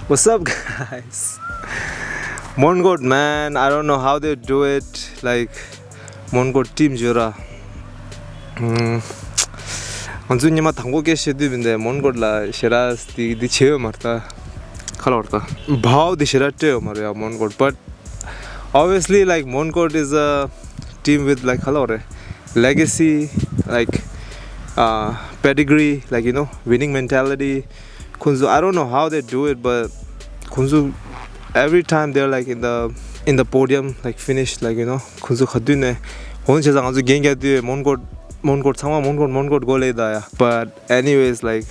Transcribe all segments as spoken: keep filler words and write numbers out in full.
What's up, guys? མོན་གྷོ་man, I don't know how they do it. Like, མོན་གྷོ་ཊིམ་ཡོད་ར། ཨམ། ང་ཚོ་ཉི་མ་དང་པོ་སྐད་བཤད་དུས་མིན་ཏེ་མོན་གྷོ་ལ་ཞེ་དྲག་འདི་འདི་བྱེད་ཡོད་མ་རེད་ད། ཁ་ལོར་ད། བའོ་འདི་ཞེ་དྲག་སྤྲད་ཡོད་མ་རེད་ཡ་མོན་གྷོ། But obviously, like, མོན་གྷོ is a team with, like, ཁ་ལོར་རེད། Legacy, like, uh, pedigree, like, you know, winning mentality. ཁོང་ཚོ། I don't know how they do it, but ཁོང་ཚོ། Every time they're, like, in the, in the podium, like, finish, like, you know, ཁོང་ཚོ་ག་དུས་ནས། འོན་བྱས་ཙང་ང་ཚོ་རྒན་རྒྱག་དུས་མོན་གྷོ། མོན་གྷོ་ཚང་མ་མོན་གྷོ། མོན་གྷོ་གོ་ལེ་ད་ཡ། But anyways, like,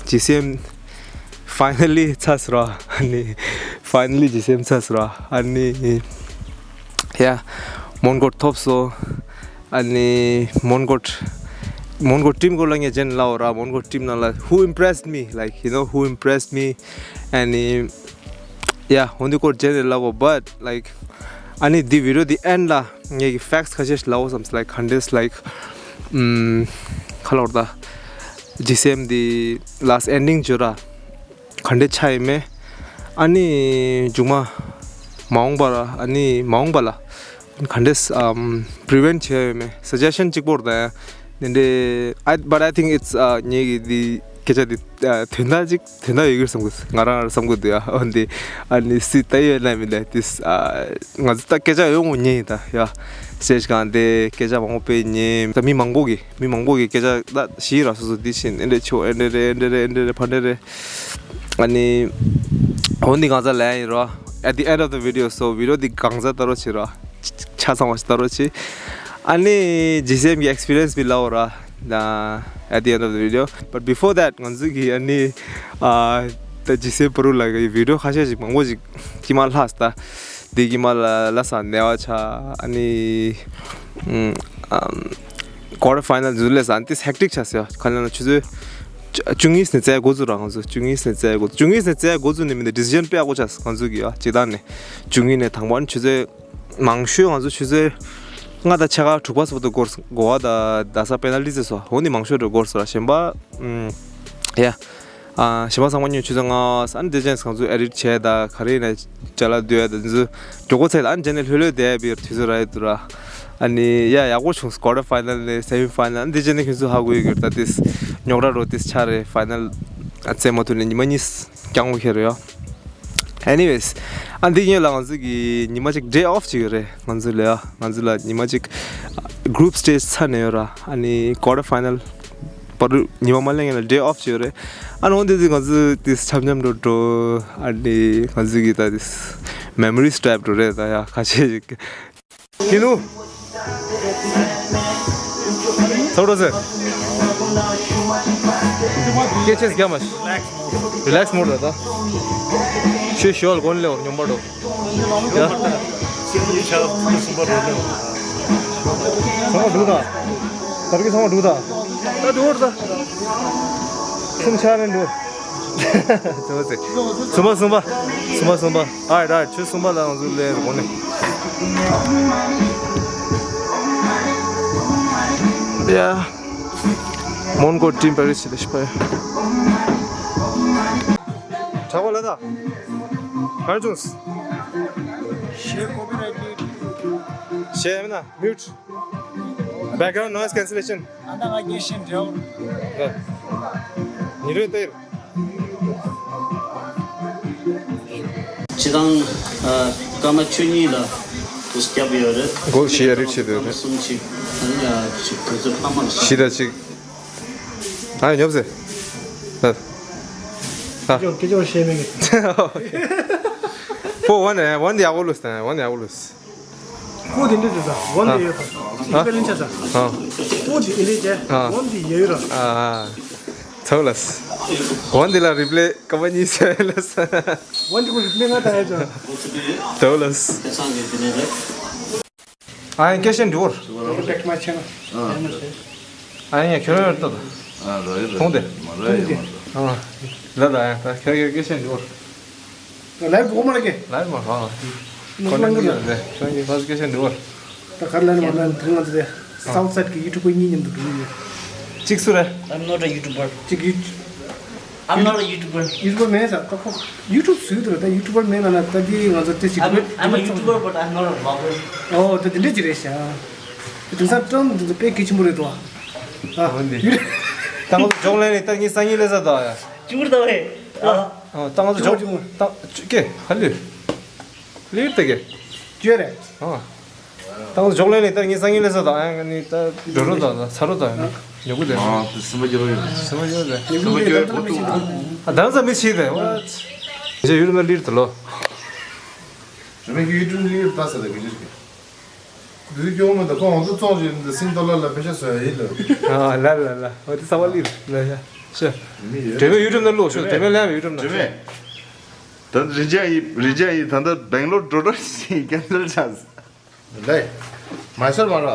ཇི་སི་ཨེམ་finally ཚར་སོང་ར། ཨ་ནི་finally ཇི་སི་ཨེམ་ཚར་སོང་ར། ཨ་ནི་yeah, མོན་གྷོ་ཐོབ་སོང་། ཨ་ནི་མོན་གྷོ། མོན་གྷོ་ཊིམ་སྐོར་ལ་ངས་རྗེས་ནས་ལབ་ཡོད་ར། མོན་གྷོ་ཊིམ་ནང་ལ། who impressed me, like, you know, who impressed me. ཨ་ནི་yeah, འོ་འདི་སྐོར་རྗེས་ནས་ལབ་དགོས། But, like, ཨ་ནི་འདི་བི་ཌི་ཡོ་འདི་ཨེན་ཌི་ལ་ངས་ཀྱི་ཕེག་ཊི་ཁ་ཤས་ཤིག་ལབ་དགོས་བསམ། Like, ག་འདྲས། Like, ཨམ། ཁ་ལོར་ད། ཇི་སི་ཨེམ་འདི་last ending ཡོད་ར། ག་འདྲས་ཆགས་ཡོད་མེད། ཨ་ནི་མཇུག་མ་མ་འོངས་པ་ལ། ཨ་ནི་མ་འོངས་པ་ལ་ག་འདྲས་ཨམ་པི་རི་ཝེན་ཊི་བྱས་ཡོད་མེད། སུ་ཇེ་ཤན་གཅིག་པོ་རེད་ད། ཡ་འདི་འདྲས། I, but I think it's, uh, ངེད་ཀྱི་འདི་སྐད་ཆ་འདི། uh, དོན་དག་ཅིག་དོན་དག་ཡོད་ཀྱི་རེད་བསམ་གི། ང་རང་བསམ་གི་འདུག་ཡ། འོན་ཏེ་ཨ་ནི་སི་ད་ཡོད་ན་མི་འདུག་དེ། ཨ། ང་ཚོ་ད་སྐད་ཆ་ཡོད་ངོ་ཉན་ཡིན་ད་ཡ། སེ་ཇི་གང་དེ་སྐད་ཆ་མང་པོ་དཔེ་ཉན། ད་མི་མང་པོ་གི་མི་མང་པོ་གི་སྐད་ཆ་ད་ཞིག་ར། སོ་སོ་འདི་བཞིན་ཨེ་འདྲས་ཆོ། ཨེ་འདྲས་རེད། ཨེ་འདྲས་རེད། ཨེ་འདྲས་རེད། ཕ་འདྲས་རེད། ཨ་ནི་འོ་འདི་གང་ཟག་ལན་ཡིན་རོ། At the end of the video, so video འདི་གང་ཟག་ལྟ་རོགས་བྱེད་རོ། ཆ་ཚང་བ་ཞིག་ལྟ་རོགས་བྱེད། ཨ་ནི་ཇི་སི་ཨེམ་གི་ཨེག་སི་པི་རི་ཡན་སི་བི་ལབ་ར། ད་at the end of the video, but before that ང་ཚོ་གི་ཨ་ནི་ཨ་ད་ཇི་སི་ཨེམ་པ་རུ་ལ་གི་བི་ཌི་ཡོ་ཁ་ཤས་ཤིག་མང་པོ་ཞིག་དཀྱིལ་མ་ལྷག་ད། དེ་དཀྱིལ་མ་ལ་ལ་ས་ནེ་བ་ཆ། ཨ་ནི་ཨམ་ཀོ་ཊར་ཕའི་ནལ་འཛུལ་ལས་ས་ཨ་ནི་དེ་ཧེག་ཊིག་ཆགས་སོང་ཡ། ག་ལ་ན་ཆུ་ཚོད་བཅུ་གཉིས་ནས་རྩེ་འགོ་བཙུགས་ར། ང་ཚོ་བཅུ་གཉིས་ནས་རྩེ་འགོ། བཅུ་གཉིས་ནས་རྩེ་འགོ་བཙུགས་ནས་མི་འདི་ཌི་སི་ཤན་དཔེ་ཡག་པོ་ཆགས་སོང་ང་ཚོ་གི་ཡ། སྤྱིར་བཏང་ནས་བཅུ་གཉིས་ནས་དང་པོ་ཨ་ནི་ཆུ་ཚོད་མང་ཤོས་ང་ཚོ་ཆུ་ཚོད་ལྔ་དང་ཕྱེད་ཀ་དྲུག་པ་སོགས་དུ་འགོར། གོ་བ་དང་རྡ་ས་པེ་ན་ལི་ཊི་བྱས་སོང་། འོ་ནི་མང་ཤོས་དུ་འགོར་སོང་ར། གཞན་པ་ཨམ་ཡ། ཨ་གཞན་པ་ཚང་མ་ཉོ་ཆུ་ཚོད་ལྔ། ཨ་ནི་དེ་ཅན་ང་ཚོ་ཨེ་ཌིཊ་བྱས་ད་ག་རེ་ཡིན་ན་ཅ་ལག་བསྡུ་ཡ་ད་འཛུལ་མགྱོགས་པོ་ཚད། ཨ་ནི་རྗེས་ནས་ལྷོད་ལྷོད་བསྡད་པའི་དུས་ཚོད་རག་ཡོད་འདུག་ར། ཨ་ནི་ཡ་ཡག་པོ་བྱུང་སོང་། ཀོ་ཊར་ཕའི་ནལ་ནས་སེ་མི་ཕའི་ནལ། ཨ་ནི་དེ་རྗེས་ནས་ཁྱོད་ཚོ་ཧ་གོ་ཡོད་ཀྱི་རེད་ད། དེ་རྙོག་དྲ་རོ་དེ་ཆགས་རེད། ཕའི་ནལ་ཨ་རྩེད་མ་ཐུབ་ནས་ཉི་མ་གཉིས་རྐྱང་པོ་ཁེལ་རེད་ཡ། Anyways, ཨ་འདི་ངེད་ལ་ང་ཚོ་གི་ཉི་མ་གཅིག་ཌེ་ཨོཕ་ཅིག་ཡོད་རེད། ང་ཚོ་ལ་ཡ། ང་ཚོ་ལ་ཉི་མ་གཅིག་གུ་རུབ་སི་ཊེ་ཇི་ཚར་ནས་ཡོད་ར། ཨ་ནི་ཀོ་ཊར་ཕའི་ནལ་བར་དུ་ཉི་མ་མ་ལེན་ངེད་ལ་ཌེ་ཨོཕ་ཅིག་ཡོད་རེད། ཨ་ནི་འོ་འདི་ཚོ་ང་ཚོ་དེ་འཆམ་འཆམ་འགྲོ་འགྲོ། ཨ་ནི་ང་ཚོ་གི་ད་དེ་མེ་མོ་རི་སི་ཊེབ་འགྲོ་རེད་ད་ཡ། ཁ་ཤས་ཤིག་ཀི་ནུ། ཚོགས་གྲོགས་ཚོ། སྐད་ཆ་རྒྱག་མ་ཤི། རི་ལེགས་མོ་ཌི་ལ་ད། ཤོད་ཤོད་ལ་གོན་ལེ་བར་སྙོམས་པ་འགྲོ། ཡ། ཚང་མ་འགྲོ་ད། ད་རིག་ཚང་མ་འགྲོ་ད། ད་འགྲོ་ད། སུམ་ཆ་རེ་འགྲོ། ཚོ་ཚེ། སུམ་པ་སུམ་པ། སུམ་པ་སུམ་པ། ཨའི་ར་ཆུ་སུམ་པ་ལ་ང་ཚོ་ལས་རོགས་ནས། ཡ། མོན་གྷོ་ཊིམ་པེ་རི་སི་ལ་ཤི་པ་ཡ། གྲགས་པ་ལ་ད། གར་ཅུང་སི། ཞེས་ཀོ་པི་རའེ་ཊི་ཞེས་མིན་ན་མིའུ་ཊི། Background noise cancellation. ཨ་ན་ང་སྐད་ཤེས་འདྲ་བོ། ཉི་རོའི་གཏེར། སྤྱི་བཏང་ཨ་སྐར་མ་བཅུ་གཉིས་ལ་དུས་བརྒྱབ་ཡོད་རེད། གོལ་བཞི་ཡ་རིགས་བྱེད་འདོད་རེད། གསུམ་གཅིག་ཨ་ནི་ཡ་གཅིག་དུས་ཚོད་ཕ་མར་བཞི་དང་གཅིག་ཨ་ཉོབ་ཟེར། ཨ། ཨ། སྐད་ཆ་བཤད་མེད་གི། ཕོ་ཝན་ཝན་ཡག་པོ་ལུས་ད་ཝན་ཡག་པོ་ལུས། ཁོ་དེ་འདྲ་དེ་ད་ཝན་དེ་ཡོད་ད། ཨ། ཨ། ཁོ་དེ་འདྲ་དེ་ཨ། ཝན་དེ་ཡོད་ར། ཨ། ཚོགས་ལ། ཝན་དེ་ལ་རི་པི་ལེ་ཀ་བ་གཉིས་བྱས་ལ། ཝན་དེ་ཁོ་རི་པི་ལེ་ང་ད་ཡོད་ད། ཚོགས་ལ། ཨ་ཡང་སྐད་ཤེས་འདུག་བར། ཨ་ཡང་ཁྱོད་རང་ཡོད་ད། ཨ་ར་ཡོད་ད། མཐོང་དེ། མ་ར་ཡོད་མ་ར། ཨ། ལ་ད་ཡང་ད་ཁྱོད་ཀྱི་སྐད་ཤེས་འདུག་བར། ལའིབ་གོ་མ་རེད་ཀྱེ། ལའིབ་མ་རེད། ཁོ་ནི་ཡོད་རེད། ཁྱོད་ཀྱི་ཕ་སྐད་ཤེས་འདུག་བར། ད་གར་ལན་མ་ལན་དུང་ང་ཚོ་དེ་སའུ་ཐི་སའེ་ཌི་གི་ཡུ་ཊུབ་པར་གཉིས་མཉམ་དུ་འགྲོ་གི་ཡོད། གཅིག་སུ་རེད། I'm not a YouTuber. གཅིག་ཡུ། I'm not a YouTuber. YouTuber མིན་ས་ད་ཁོ་YouTube བཟོས་འདུག་ད་YouTuber མིན་ལ་ན་ད་དེ་ང་ཚོ་དེ་ཞིག I'm a, I'm a YouTuber, but I'm not a vlogger. ཨོ་ད་དེ་འདྲ་ཅིག་རེད་ཤག་དེང་སང་ཀྲམ་དེ་ཚོ་དཔེ་གལ་ཆེན་པོ་རེད་དོ། ཨ་འོན་ཏེ། ད་ང་ཚོ་ཇོག་ལེན་ནས་ད་ངའི་སང་ཉིན་སླེབས་ས་དང་ཡ། ཅུང་ད་བས། ཨ། ད་ང་ཚོ་ཇོག་ད་ཀེ་ཧ་ལུ། ལིར་ད་ཀེ། ཅོ་རེད། ཨ། ད་ང་ཚོ་ཇོག་ལེན་ནས་ད་ངའི་སང་ཉིན་སླེབས་ས་དང་ཡ་ང་ནི་ད་འགྲོ་རོགས་དང་ཚ་རོགས་དང་ཡ་ནི་ཉོ་གུ་དེ། ཨ་དེ་སེམས་པ་སྐྱོ་རོགས་ཡོད། སེམས་པ་སྐྱོ་རོགས་དེ། སེམས་པ་སྐྱོ་རོགས་ཁོ་ཐུག་ཨ་ད་ང་ཚོ་མི་ཤེས་དེ་ཝ། ཇེ་ཡུར་མ་ལིར་ད་ལོ། རེ་མེ་ཡུར་ལིར་ད་ས་དེ་གི་ཇེ་ཀེ། བདུད་སྐྱོང་མི་འདུག་ཁོ་ང་ཚོ་བཙོང་བཞིན་འདི་སིང་ཏོ་ལ་ལ་པེ་ཤ་བཟོ་ཡ་ཡིན་ལ། ཨ་ལ་ལ་ལ་འོ་དེ་ས་བ་ལིར་ལ་ཤ་ཤ། མི་ཡོད། དྲན་པའི་ཡུལ་གྲམ་ན་ལོག་ཤོག་དྲན་པའི་ལམ་ཡུལ་གྲམ་ན། དྲན་པའི། ད་རིན་ཆེན་ཡིན་རིན་ཆེན་ཡིན་ད་ལྟ་སྦེང་ལོར་འགྲོ་འགྲོ་ཞིག་ཀན་སལ་ཆགས། ལེ། མ་སར་མ་ར།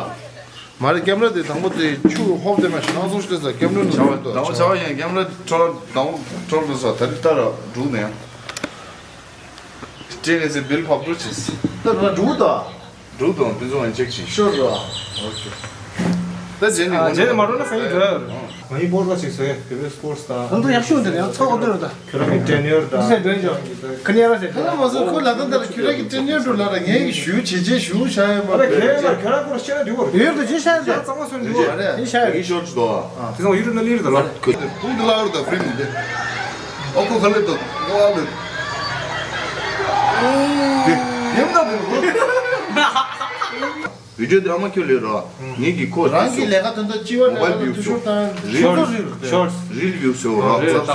མ་རེད་ཀེམ་ར་དེ་དང་པོ་དེ་ཆུ་ཧོབ་དེ་མ་ཤི་ནང་སོང་ཤི་ས་ཀེམ་ར་ནང་ཆ་བ་དང་པོ་ཆ་བ་ཡང་ཀེམ་ར་འཕྲོ་དང་པོ་འཕྲོ་ལ་ས་ད་རི་ལྟ་ར་འགྲུག་ནས་ཡང་། སྤྲད་ལས་སེ་བིལ་ཕབ་འགྲོ་ཆེས། ད་ར་འགྲུག་ད། འགྲུག་དང་དེ་ཚོ་ཡང་ཅེག་བྱེད། ཤོར་ར། ཨོ་ཁེ། ད་རྗེས་ནས་ཨ་རྗེས་ནས་མ་འགྲོ་ན་སང་ཉིན་འགྲོ་ཡ་རེད། ང་ཡི་སྤོར་ཀ་ཞིག་བཟོས་ཡ་དེ་བས་སྤོར་སི་ད། ང་ཚོ་ཡག་ཤོས་འདི་ནས་ཡང་ཚོགས་འདི་རུ་ད། ཁྱོད་རང་གི་ཊེ་ནི་ཡར་ད། འདི་ཟེར་འདོན་ཅོ། ཁ་ནས་ར་ཟེར། ཁ་ན་མ་སོ་ཁོ་ལ་ད་ད་ལ་ཁྱོད་རང་གི་ཊེ་ནི་ཡར་འགྲོ་ལ་ར་ངས་གི་ཞུ་བྱེད་ཅེས་ཞུ་བྱ་ཡ་མ་ཨ་ལ་ཁྱོད་ཡར་ཁྱོད་རང་ཁོ་ར་ཤེས་ན་འགྲིག་གོ། ཡོད་ད་ཅི་ཤ་ཡ་ད། ཚང་མ་སོན་འགྲིག་གོ། རེད། ཅི་ཤ་ཡ། ཡི་ཤོར་ཅི་དོ། དེ་ཚང་ཡུ་ཊུབ་ན་ལིར་ད་ལ། ཁོས་དེ་ཕུང་དེ་ལ་ཨར་ད་ཕི་རིམ་དེ། ཨོ་ཁོ་ཁ་ལེ་ད་ཨོ་ཨ་ལེ། དེ་དེ་མ་ད་དེ་ཁོ། བི་ཌིའོ་དེ་ཨ་མ་ཁྱོད་ལས་ར། ངེད་ཀྱི་ཁོ་རང་གི་ལས་ཀ་དོན་དག་ཅི་བ་ལས་ཀ་དུ་ཤོར་དང་ཤོར་རིལ་བིའུ་ཤོར། རིལ་བིའུ་ཤོར་ར། རེད་རེད།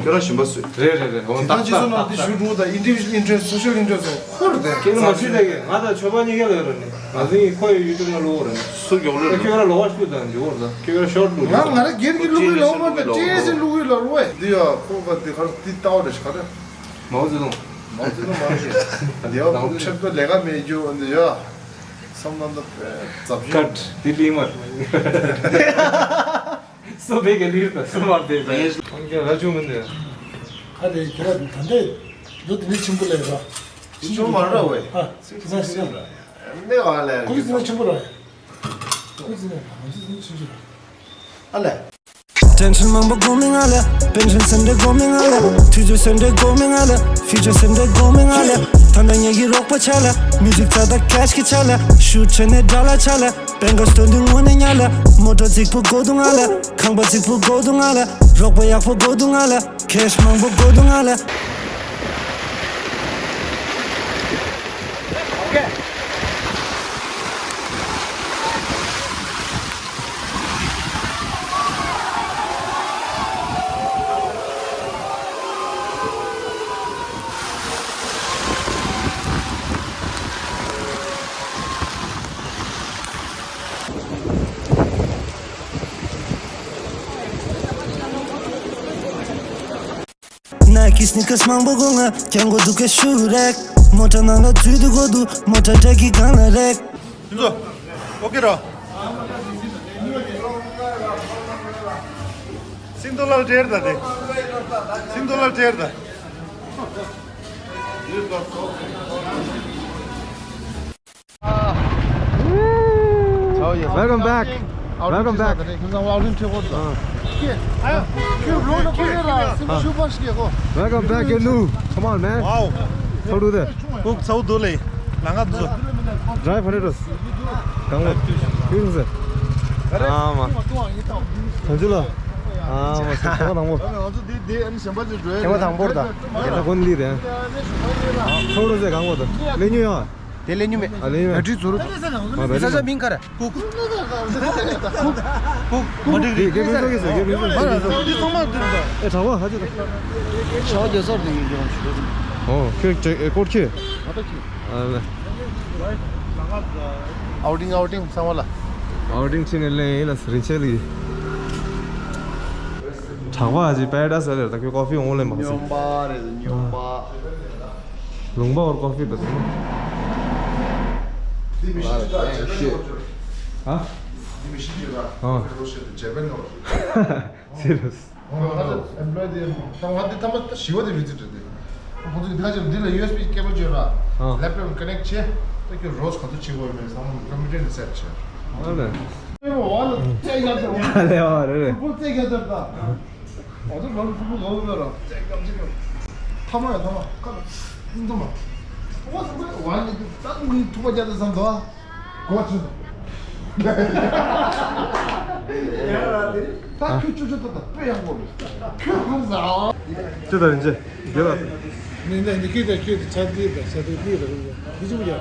ཁྱོད་རང་ཞིམ་པ་བཟོས། རེད་རེད་རེད། འོ་ད་ཅི་སོང་ན་དེ་ཞུ་འགྲོ་དང་ཨིན་ཌི་བི་ཞུ་ཨིན་ཊི་རེ་སི་ཊི་སོ་ཤལ་ཨིན་ཊི་རེ་སི་ཊི་ཁོ་རེད་དེ། ཁྱེད་ལ་མ་ཤེས་དེ་གི་ང་དང་ཆོས་པ་གཉིས་ཀ་ལ་ཡོད་རེད་ནི། ང་ཚོ་ཡི་ཁོ་ཡི་ཡུ་ཊུབ་ན་ལོ་རེད་ནི། སུ་མགྱོགས་ལོས་ཁྱོད་ར་ལོ་བ་ཤུ་དང་འཇུ་བོར་དང་ཁྱོད་ར་ཤོར་ལུགས། ང་ང་ར་སྒེར་གྱི་ལུགས་ཡིན་ལ་འོ་ད་ཅི་སི་ལུགས་ཡིན་ལ་འོ་འདི་ཡ་ཁོ་ག་འདི་ག་ར་འདི་ལྟ་བ་རེད་ཤག་ག་རེ། མའོ་ཙེ་ཏུང་། མའོ་ཙེ་ཏུང་མ་རེད། འདི་ཡ་ཁོ་འདི་ཁྲེབ་ཏོ་ལས་ཀ་མེད་རྒྱུ་འདི་ཡ། བསམ་བློ་འདི་ཛབ་ཞུ། ཀཊ་འདི་ལིང་མ། སོ་བེ་ག་ལིར་ད་སོ་མ་བེ་ད། ཁོང་གི་ར་ཅུང་མི་འདི། ཁ་དེ་ཁྱེད་ར་ད་འདི་ལོ་དེ་ནས་ཆེན་པོ་ལས་ར། ཆེན་པོ་མ་ར་བས། ཨ་ཁ་སང་ཞིག་ཡང་ར། ནས་བ་ལས། ཁོ་གི་ཟིན་ན་ཆེན་པོ་ར། ཁོ་གི་ཟིན་ན་ང་ཚོ་ཟིན་ཆེན་པོ་ར། ཨ་ལས། ཊེན་ཤན་མང་པོ་སྒོམ་མི་ང་ལ། པེན་ཤན་སེམས་ཁྲལ་སྒོམ་མི་ང་ལ། དུས་ཚོད་སེམས་ཁྲལ་སྒོམ་མི་ང་ལ། ཕིའུ་ཅར་སེམས་ཁྲལ་སྒོམ་མི་ང་ལ། ད་ལྟ་ངེད་ཀྱི་རོགས་པ་ཆ་ལ། མིའུ་ཟིག་རྩ་དང་ཁེཤ་གི་ཆ་ལ། ཤུ་ཆེ་ནས་དགྲ་ལ་ཆ་ལ། པེན་ཀ་སྟོན་དུས་དངོས་གནས་ཉ་ལ། མོ་ཊ་རྫིག་པོ་དགོས་འདུག་ང་ལ། ཁང་པ་རྫིག་པོ་དགོས་འདུག་ང་ལ། རོགས་པ་ཡག་པོ་དགོས་འདུག་ང་ལ། ཁེཤ་མང་པོ་དགོས་འདུག་ང་ལ། ནའི་ཀི་སི་ནི་ཀར་སི་མང་པོ་དགོས་ང་། རྒྱག་དགོས་འདུག་ག་ཤུ་རེག་མོ་ཊ་ནང་ལ་འཛུལ་དུ་དགོས་འདུག་མོ་ཊ་ཊེག་གི་སྒང་ལ་རེག་ལོ། ཨོ་ཀེ་ར། སིང་ཏོ་ལ་ལ་ཏྲེར་ད་དེ། སིང་ཏོ་ལ་ལ་ཏྲེར་ད། Welcome back. Welcome back. Welcome back, you new. Come on, man. Wow. How do that? Cook so do le. Langa do. Drive hundred. Kang mo. Kang se. Ama. Tanju la. Ama. Kang mo. Kang mo thang bor da. Kena kon li de. How do se kang mo da. Le nyu ya. དེ་ལས་ཉུང་མེད། ཨ་ལས་ཉུང་མེད། ས་ཆ་མིང་ག་རེ། ཀུ་ཀུ། ཀུ་ཀུ། མ་འགྲིག་རེད། དགེ་ཕན་ཚོགས་ཀྱི་ཟེར་དགེ་ཕན་ཚོགས་ཀྱི་ཟེར། འདི་ཚང་མ་འདི་རེད། ཨེ་གྲྭ་པ་ཧ་ཅི། ཨོ་ཁྱོད་ཀྱི་སྐོར་ཁྱོད། ཨ་ལེ། ཨའུ་ཊིང་ཨའུ་ཊིང་ཚང་མ་ལ། ཨའུ་ཊིང་ཕྱིན་ནས་ལེན་ཡིན་ལ་རིན་ཆེན་ལི། གྲྭ་པ་ཧ་ཅི་པེ་ར་ཌའི་སི་ལ་ད་ཁྱོད་ཀོ་ཕི་འོང་ལེ་མ་ཟེར། སྨྱོན་པ་རེད་སྨྱོན་པ། ལུང་པ་བར་ཀོ་ཕི་དང་། འདི་མི་ཤི་ཅི་ད་ཇེ་པན་ནོ་ཧ། འདི་མི་ཤི་ཅི་ད་ཨ། རོ་ཤི་ཇེ་པན་ནོ་ཧ། Serious. ཨོ་ང་ཚོ་ཨེམ་པ་ལོ་ཡི་དེ་ད་ང་འདི་ཐ་མ་ཞི་བ་དེ་བི་ཛི་ཊི་རེད་དེ། ཁོང་ཚོ་གི་ད་ཅི་འདི་ལ་ཡུ་ཨེས་བི་ཀེ་བལ་བཅོས་ར། ཨ། ལེབ་ཊོབ་ཀ་ནེག་བྱས། ད་ཁྱོད་རོ་སི་ག་ཚོད་བྱེད་དགོས་ཡོད་མེད་ཚང་མ་ཀམ་པུ་ཊར་ནས་སེཊ་བྱས། ཨ་ལེ། ཨ་ལེ་ཨ་རེད་རེད། ཨོ་ཙི་ལོ་ཕུ་ཕུ་ལོ་ལོ་ར་ཙེ་ཀམ་ཙེ་ཀམ། ཐ་མ་ཡ་ཐ་མ་ཁ་ལ་འདུ་མ། ཐུག་པ་ཟེར་བ་ནི་ད་མི་ཐུག་པ་རྒྱ་དང་བསམ་དོ། གོ་ཆུ། ད་ཁྱོད་ཆུ་ཆུ་ད་ད་དཔེ་ཡག་པོ་རེད། ཁྱོད་ཧང་ཟ། ཅི་ད་རིན་ཆེ། རྒྱལ་ལགས། ནི་ནི་ནི་ཁྱོད་ད་ཁྱོད་ད་ཆ་དེ་ད་ཆ་དེ་དེ་ད་རིན་ཆེ་དེ་ཆུ་ཡ།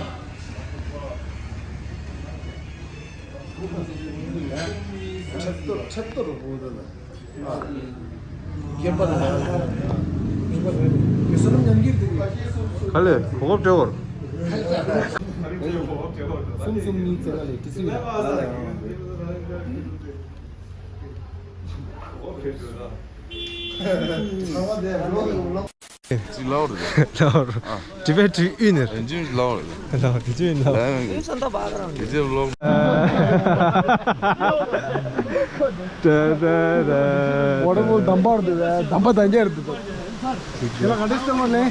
ཁྲེབ་ཏོ་ཁྲེབ་ཏོ་རུ་བོ་ད་ལ། ག་ལེ་གོ་སྐབས་སྤྲད་བར། གསུམ་གསུམ་གཉིས་ཙེ་ལ་ལས་ཏི་སི་ཡོད། ཚང་མ་དེ་ལོ་ལོ། ཅིག་ལའོ་རེད། ལའོ་རེད། ཊི་བེཊ་ཨིན་ནི། ཨེ་འཇིམ་ལའོ་རེད། ལའོ་རེད། ཅིག་ཨིན་ལའོ། ལའོ་རེད། ཨེ་འཇིམ་ལའོ། ཝ་ཊར་ཕོལ་དམ་པར་འདུག་གས། དམ་པ་དང་རྒྱལ་འདུག་དེ་ལ་ག་འདྲ་སྟེ་མར་ལེན།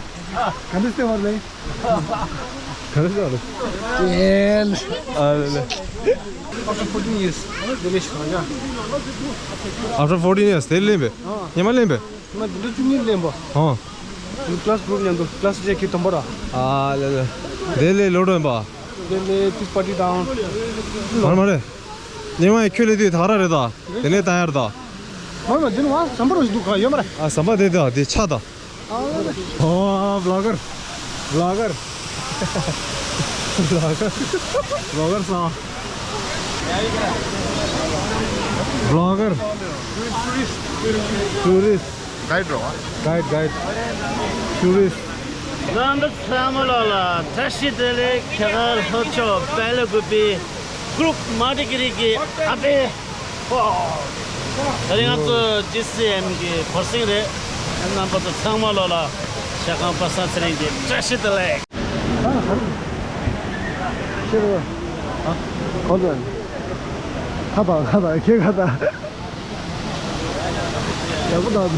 ག་འདྲ་སྟེ་མར་ལེན། ག་འདྲ་སྟེ་མར་ལེན། ཨ་ལེ་ལེ། After fourteen years དེ་ལས་ཤི་ཁ་ཡ། After fourteen years དེ་ལེན་པས། ཉི་མ་ལེན་པས། ང་འཛིན་གྲྭ་བཅུ་གཉིས་ལེན་པ། ཨོ། ཀི་ལ་སི་གུ་རུབ་མཉམ་དུ་ཀི་ལ་སི་བཅས་ཀྱི་དམ་པ་ར། ཨ་ལེ་ལེ། དེ་ལས་ལོ་རོན་པ། དེ་ལས་ཏིས་པ་ཏི་དང་། མ་རེད་མ་རེད། ཉི་མ་ཁྱོད་ལས་དུས་ད་ག་ར་རེད་ད། དེ་ནས་ད་ཡར་ད། མ་མ་འཛིན་བ་ཟམ་པ་རོ་ཞིག་འདུག་ག་ཡོད་མ་རེད། ཨ་ཟམ་པ་དེ་ད་དེ་ཆ་ད། ཨ་ལེ་ལེ། ཨོ་བློ་གར། བློ་གར། བློ་གར། བློ་གར་སོང་། བློ་གར། ཊུ་རི་སི། གའིཌ་རོ། གའིཌ་གའིཌ། ཊུ་རི་སི། རྣམ་པ་ཚང་མ་ལོ་ལ་བཀྲ་ཤིས་བདེ་ལེགས། ཁྱེད་རང་ལྷོ་ཕྱོགས་སྦེལ་ཀོབ་པི་གུ་རུབ་མ་ཏི་ཀི་རི་གི་ཨ་ཕའི་ཧོ། ད་རིང་ང་ཚོ་ཇི་སི་ཨེམ་གི་བར་སེང་རེད། རྣམ་པ་ཚོ་ཚང་མ་ལོ་ལ་ཞལ་ཁང་པ་སངས་ཚེ་རིང་གི་བཀྲ་ཤིས་བདེ་ལེགས། ཤེས་རོགས། ཨ། གོ་ལོན། ཁ་པར་ཁ་པར་ཁྱེད་ཁ་པར། ཡག་པོ་འདུག་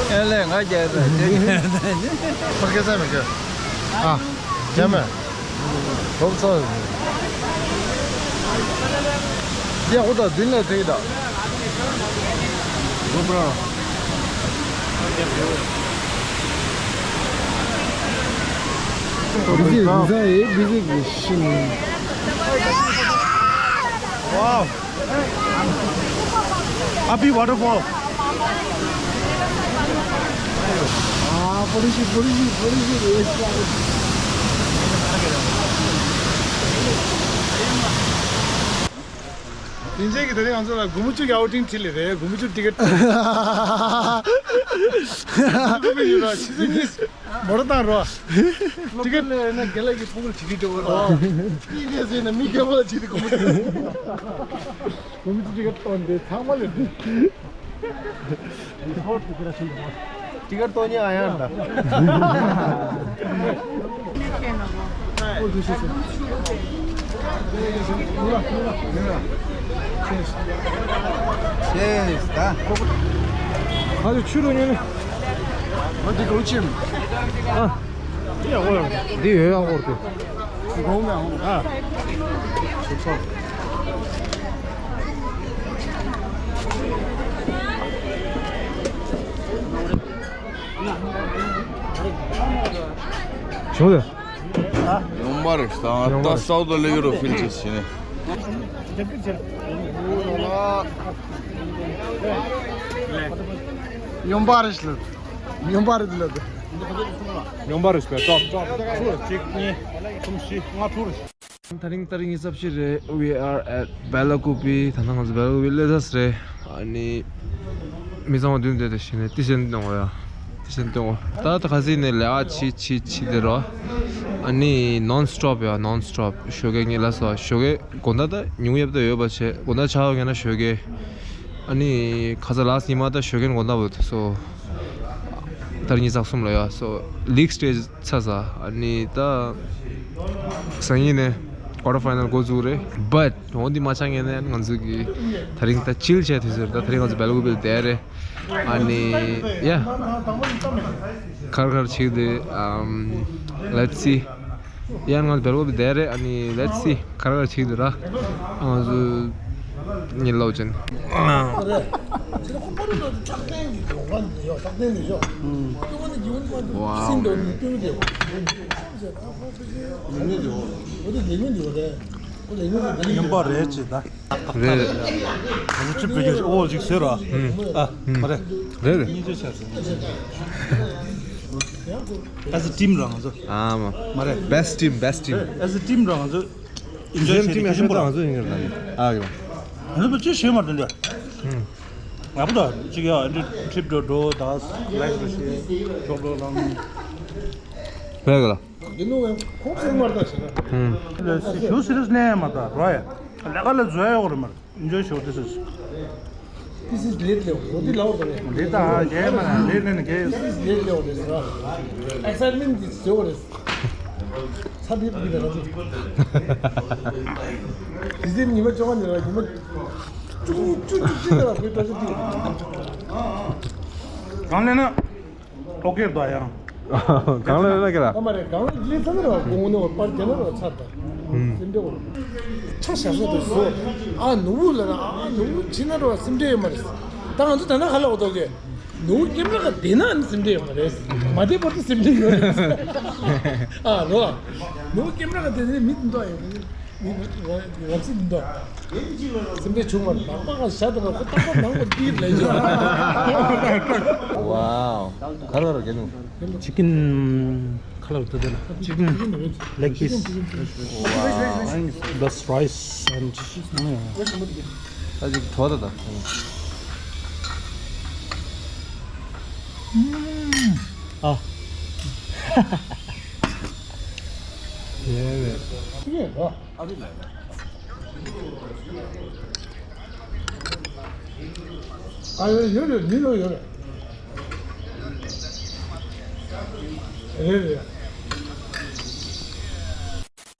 ཨེ་ལས་ང་རྒྱལ་ས་རྒྱལ་ས་མི་རྒྱལ། ཨ། རྒྱལ་མེད། ལོབ་ཚོ། ཡ་ཧུ་ད་དུན་ལས་དེ་ད། ལོབ་ར། Busy, busy, busy, busy. Wow. Happy waterfall. Ah, police, police, police, yes. དེ་རྗེས་ཀྱི་དེ་རིང་ང་ཚོ་ལ་དགུ་མོ་བཅུ་གི་ཨའུ་ཊིང་ཁྲིད་ལེ་རེད། དགུ་མོ་བཅུ་ཊི་ཀེ་ཊི། ཆུ་ཚོད་གཉིས། མོ་ཊ་བཏང་རོགས། ཊི་ཀེ་ཊི་ལས་ན་རྒན་ལགས་ཀྱི་ཕྲུ་གུར་བྱེད་ཀྱི་འགྲོ་བ་རོགས། ཊི་ཀེ་ཊི་ལས་ཟེར་ན་མི་རྒན་པ་ལ་བྱེད་ཀྱི་གོ་མོ། ཊི་ཀེ་ཊི་བཏང་སྟེ་ཚང་མ་ལས་འདི། ཊི་ཀེ་ཊི་གཏོང་ཉེ་ཨ་ཡང་ད། ཆེས་ད། ཨ་ཅོ་ཆུ་རུ་ཉོན་ནི། ཨ་འདི་གོ་ཆིམ། ཨ། འདི་ཡོད་ཡོད་ཡོད། འདི་ཡོད་ཡོད་འོར་དུ། འདི་གོ་མེད་འོང་ཨ། ཆུ་ཚོགས། བྱུང་ལེ། ཡོང་པ་རེད་ད། ད་སའུ་ཐ་ལེ་ཡོ་རོ་ཕིལ་ཅེས་བྱས་ནས། ཡོང་པ་རེད་ལ། ཡོང་པ་རེད་ལ། ཡོང་པ་རེད་པས་ཏོ། གཅིག་གཉིས་གསུམ་བཞི་ལྔ་དྲུག་རེད། ད་རིང་ད་རིང་གི་ས་བྱི་རེད། We are at Belakopi. ད་ནང་ང་ཚོ་Belakopi སླེབས་ཚར་རེད། ཨ་ནི་མི་ཚང་མ་མདུན་དེ་དེ་བཞིན་ནས་ཏི་སེན་གཏོང་བ་ཡ། ཏི་སེན་གཏོང་བ། ད་ད་ཁ་སི་ནས་ལས་ཨ་ཆི་ཆི་ཆི་དེ་རོ། ཨ་ནི་non stop ཡ། Non stop ཞོགས་ཀས་ངས་ལ་སོ་ཞོགས་ཀས་དགོང་དག་ད་ཉུང་ཡབ་ད་ཡོད་པ་བྱས། དགོང་དག་ཆ་བ་ངས་ན་ཞོགས་ཀས། ཨ་ནི་ཁ་ས་ལ་སི་ཉི་མ་ད་ཞོགས་ཀས་དགོང་དག་བོ་དེ་སོ། ད་རིང་ཉི་ཤུ་རྩ་གསུམ་ལ་ཡ། སོ་ལིག་སི་ཊེ་ཇི་ཚར་ས། ཨ་ནི་ད་སང་ཉིན་ནས་quarter final འགོ་འཛུགས་རེད། But འོ་འདི་མ་ཆགས་ངེས་ནས་ང་ཚོ་གི་ད་རིང་ད་ཅིལ་བྱས་དུས་ཟེར། ད་ད་རིང་ང་ཚོ་Belakopi བསྡད་རེད། ཨ་ནི་ཡ་ཁར་ཁར་ཆིག་དེ་ཨམ་let's see. ཡང་ང་ཚོ་Belakopi བསྡད་རེད། ཨ་ནི་let's see ག་རེ་ག་རེ་བྱེད་ཀྱི་འདུག་ར། ང་ཚོ་ ཉིན་ལོ་ཅན། ཡོན་པ་རེད་ཅེས་ད། རེད། ཨ་ནི་ཅི་བོད་སྐད་ཨོ་ཅིག་ཟེར་ར། ཨ་མ་རེད། རེད་རེད། སྙིང་རྗེ་ཆེ་ཟེར། As a team རང་ཚོ། ཨ་མ། མ་རེད། Best team, best team. As a team རང་ཚོ། Enjoy བྱེད་ཀྱི་ཡིན་པ། ཨ་ཡོ། ང་ཚོ་ཅི་ཞུས་མ་དོན་འདྲ། ང་པོ་ད་ཅིག་ཡ་ཨ་འདྲ་ཁྲིབ་འགྲོ་འགྲོ་ད་ལེགས་རེ་ཞེ་ཅོག་ལོ་རང་། བས་ག་ལ། ཡིན་ནོ་ཁོང་སེང་མར་ད་ཞེ་ན། ཞུ་སི་རི་ཡས་ནས་མ་ད་རོ་ཡ། ལས་ཀ་ལ་འཛུལ་ཡོད་རེད་མ་རེད། Enjoy show, this is. This is late level. What is loud? Late, ah, yeah, man, late, late, late. This is late level, this, ah. Excitement is so, this. Sabi, sabi, sabi. This is ཉི་མ་བཅོ་ལྔ་ནས་ར་ཉི་མ་བཅུ་གཉིས་བཅུ་གཅིག་ནས་ར་བོད་པ་ཞིག་ཏུ། གང་ལས་ན། ཨོ་ཀེ་ད་ཡང་། གང་ལ་ལ་ཀེ་ལ། ཨ་མ་རེད། གང་ལ་ལས་ཚང་ར་དགོང་ནས་པར་རྒྱ་ནག་ར་ཚར་ད། སེམས་ཁྲལ་བོ། ཆ་བཞག་ས་དུ་བཟོ། ཨ་ནུ་བོ་ལ་ན་ཨ་ནུ་བོ་ཕྱི་ན་ར་སེམས་ཁྲལ་ཡོད་མ་རེད། ད་ང་ཚོ་ད་ན་ག་ལ་འོ་ཏོ་གེ། ནུ་བོ་ཀེམ་ར་ག་དེ་ན་སེམས་ཁྲལ་ཡོད་མ་རེད། མ་དེ་བོ་དུ་སེམས་ཁྲལ་ཡོད་རེད། ཨ་རོ། ནུ་བོ་ཀེམ་ར་ག་དེ་ནས་མི་འདོ་ཡོད་རེད། རབ་སྲིད་འདུག་སེམས་པའི་ཆུང་མར་ནང་པ་ག་ཤ་དང་ཁོ་ཏག་ཏག་ནང་པ་འདིར་ལས་ཡོད། Wow. ག་རེ་རེད་རྒན་ལུང་། Chicken color དེ་དེ་ལ། Chicken leg piece. Wow. Plus rice and ད་ཅིག་གྲོ་ད་ད། ཨ། ཡེ་རེད། ཨ་ཡོད་ཡོད་རེད། མི་ལོ་ཡོད་རེད། རེད་རེད།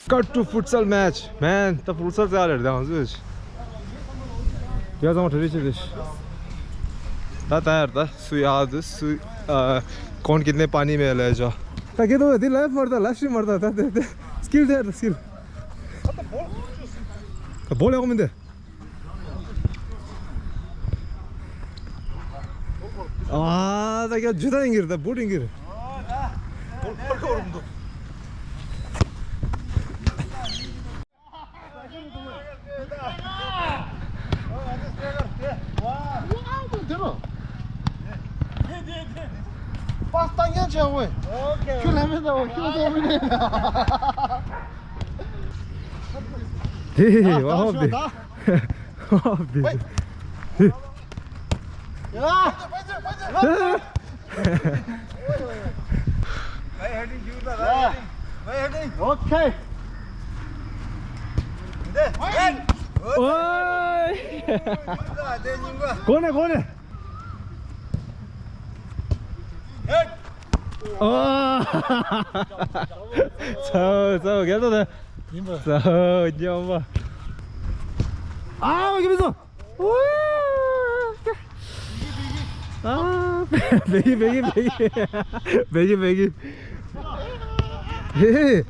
Cut to futsal match, man. ད་ཕུཊ་སལ་ཙག་རེད་ད་ང་ཚོས། ཡ་ཚང་མ་གྲ་སྒྲིག་བྱེད་དེ། ད་ད་ཡར་ད་སུ་ཡག་དུ་སུ། ཨ། कौन कितने पानी में ले जा। ད་གེ་དོ་འདི་ལའིབ་མར་ད་ལའིབ་སི་ཊི་རིམ་མར་ད་ད་དེ་དེ་སི་ཀིལ་དེ་ཡར་ད་སི་ཀིལ། ད་བོལ་ཡག་མིན་དེ། ཨ་ད་ཀྱ་ཇུ་ད་ཡིན་གྱི་རེད། ད་བུ་ཡིན་གྱི་རེད། པཱས་བཏང་མཁན་བྱས་འོ། ཁྱོད་ལ་མེད་ད་འོ། ཁྱོད་ཚོ་མི་ནས། ཧེ་ཧེ་ཧེ། ཝ་ཧོབ་དེ། ཝ་ཧོབ་དེ། ཡ། Why heading? Give the right heading. Why heading? Okay. ཨོའི། གོ་ནས་གོ་ནས། ཨོ། ཚའོ་ཚའོ་རྒྱལ་དོ་ནས། ཡིན་པ། ཚའོ་ཉམས་པ། ཨ་མ་གི་མི་ཚོ། ཨ། བེ་གི་བེ་གི་བེ་གི། བེ་གི་བེ་གི། ཧེ་ཧེ།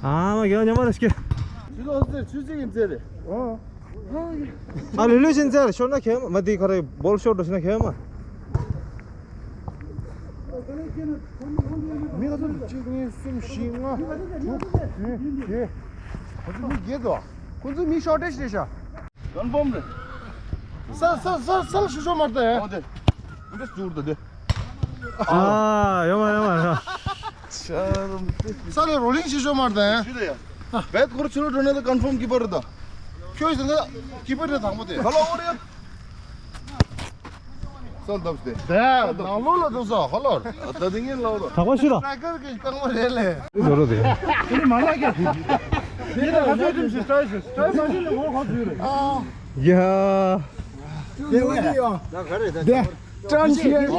ཨ་མ་གི་ཉམས་པ་རེ་སྐྱེ། ཆུ་ལོག་ཟེར་ཆུ་ཚིག་ཡིན་ཟེར་རེད། ཨོ། ཨ་ལུས་ལུས་ཕྱིན་ཚར་ཤོར་ན་ཁྱེར་མ་འདི་ག་རེ་བོལ་ཤོར་འགྲོ་ཕྱིན་ན་ཁྱེར་མ། མི་ལ་ཚོ་གཅིག་གཉིས་གསུམ་བཞི་ལྔ་དྲུག་བདུན་བརྒྱད། ཁོ་ཚོ་མི་བརྒྱད་དོ། ཁོ་ཚོ་མི་ཤོར་ཊེ་ཇི་རེད་ཤག་ཀོན་ཕོམ་རེད། ས་ས་ས་ས་ལ་ཤུ་ཤོ་མར་ཏེ། ཨོ་དེ། འདི་ཟུར་དུ་དེ། ཨ་ཡོད་མ་ཡོད་མ་ཡོད། ས་ལ་རོ་ལིང་ཤུ་ཤོ་མར་ཏེ། ཤི་ད་ཡ། བེད་ཁོར་ཆུ་ལོ་འགྲོ་ན་ད་ཀོན་ཕོམ་ཀི་པར་རེད་ད། ཁྱོད་ཟེར་ན་ཀི་པར་རེད་དང་པོ་དེ། ཧ་ལོ་ཨོ་རེད། སོ་འདབས་དེ། དེ་ནང་ལོགས་ལ་འདུག་སོ་ཧ་ལོ། ད་དེ་ངན་ལོག་རོ། དག་པ་ཤི་ད། ཊི་རེ་ཀར་གི་རྐང་པ་རེད་ལེ། ཟོ་རོ་དེ། དེ་ནི་མ་ལག་གི། དེ་ནི་ཧ་ཅོ་ཁྲིམས་ཤིག་སྟྲ་ཤིག་སྟྲ་མ་ཤི་ནི་ངོ་ཁོ་ཚུལ་རེད། ཡ། དེ་བས་ཡ། ད་ག་རེད་ད། དེ། ཀྲན་ཇི་ཨེལ།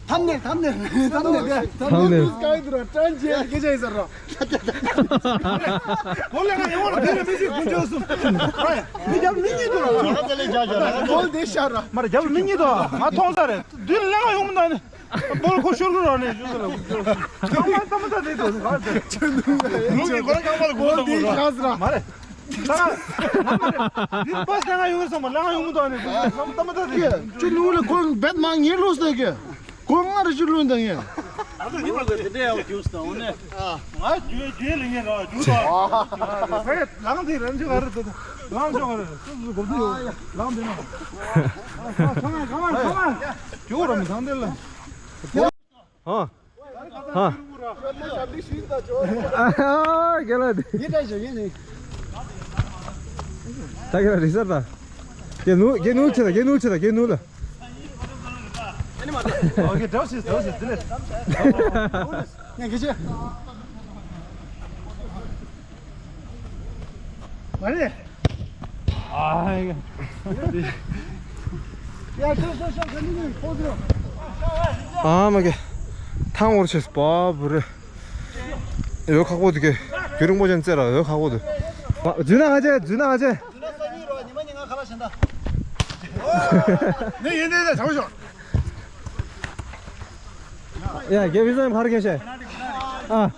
ཐམ་ནེལ་ཐམ་ནེལ་ཐམ་ནེལ་ཐམ་ནེལ། ཀྲན་ཇི་ཨེལ་སྐད་ཆ་ཡིན་ཟེར་རོ། གོ་ལ་ང་ཡོང་ལ་དེ་ལ་མི་ཞིག་དགུན་ཆོག་གསུམ། མི་རྒྱབ་མི་གཉིས་འདུག་ར། གོ་ལ་དེ་ཤར་ར། མ་ར་རྒྱབ་མི་གཉིས་འདུག་ང་མཐོང་ས་རེད། དུས་ལ་ང་ཡོང་མི་འདུག་ནི། བོལ་ཁོ་ཤོར་གི་ར་ནི་ཞུ་ས་ལ། ང་མ་ཏམ་ཏ་དེ་དོ་ནི་ག་ཚ། ལུག་གི་གོ་ལ་གང་པ་ལ་གོ་ལ་གོ་ར། མ་རེད། ད་ང་མ་རེད། འདི་པ་སེ་ང་ཡོང་གི་སོང་མ་ལ་ང་ཡོང་མི་འདུག་ནི། ང་མ་ཏམ་ཏ་དེ་ཅུ་ལུག་ལ་ཁོ་བེད་མ་ཉེ་ལོ་ཟེར་གི། ཁོ་ང་ར་ཅུ་ལུག་འདང་ཡ། ང་རྒྱུ་རྒྱུ་ལ་ངེ་ར་རྒྱུ་ད། ལང་དེ་རན་ཆུ་ག་ར་ད། ལང་ཆུ་ག་ར་སུ་སུ་གོ་དུ་ཡོད། ལང་དེ་ན། ཁ་མ་ཁ་མ་ཁ་མ། ཇོ་ར་མི་ཐང་དེ་ལ། ཧ། ཧ། ཨ་ཧ། ག་ལ་དེ། ཡེ་ད་ཞོ་ཡེ་ནི། ད་ག་ལ་རི་སར་ད། གེ་ནུ་གེ་ནུ་ཆེ་ད་གེ་ནུ་ཆེ་ད་གེ་ནུ་ལ། ཨོ་ཁེ། དྲག་ཤིས་དྲག་ཤིས་དེ་ལས། ངས་གེ་ཆེ། མ་རེད། ཨ་ཧེ། ཡ་ཤོ་ཤོ་ཤོ་ག་ནི་ནི་ཕོ་ཟེར། ཨ་མ་གེ། ཐང་འོར་ཆེས་པ་བུ་རེ། འོ་ཁག་པོ་འདུག་གེ། རྒྱུན་རིང་པོ་ཅན་བཙལ་ར་འོ་ཁག་པོ་འདུག་འཛུལ་ན་ང་ཅེ་འཛུལ་ན་ང་ཅེ། ནི་ཡིན་ནི་ནི་ཚང་ཤོག་ཡ་གེ་བི་ཟན་ཕར་གེ་ཤེ། ཨ།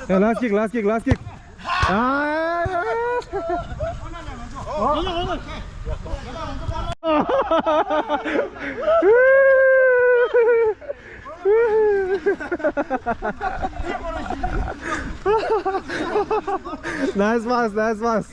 ཡ་ལ་སི་ཀིག་ལ་སི་ཀིག་ལ་སི་ཀིག་ཨ། Nice pass, nice pass.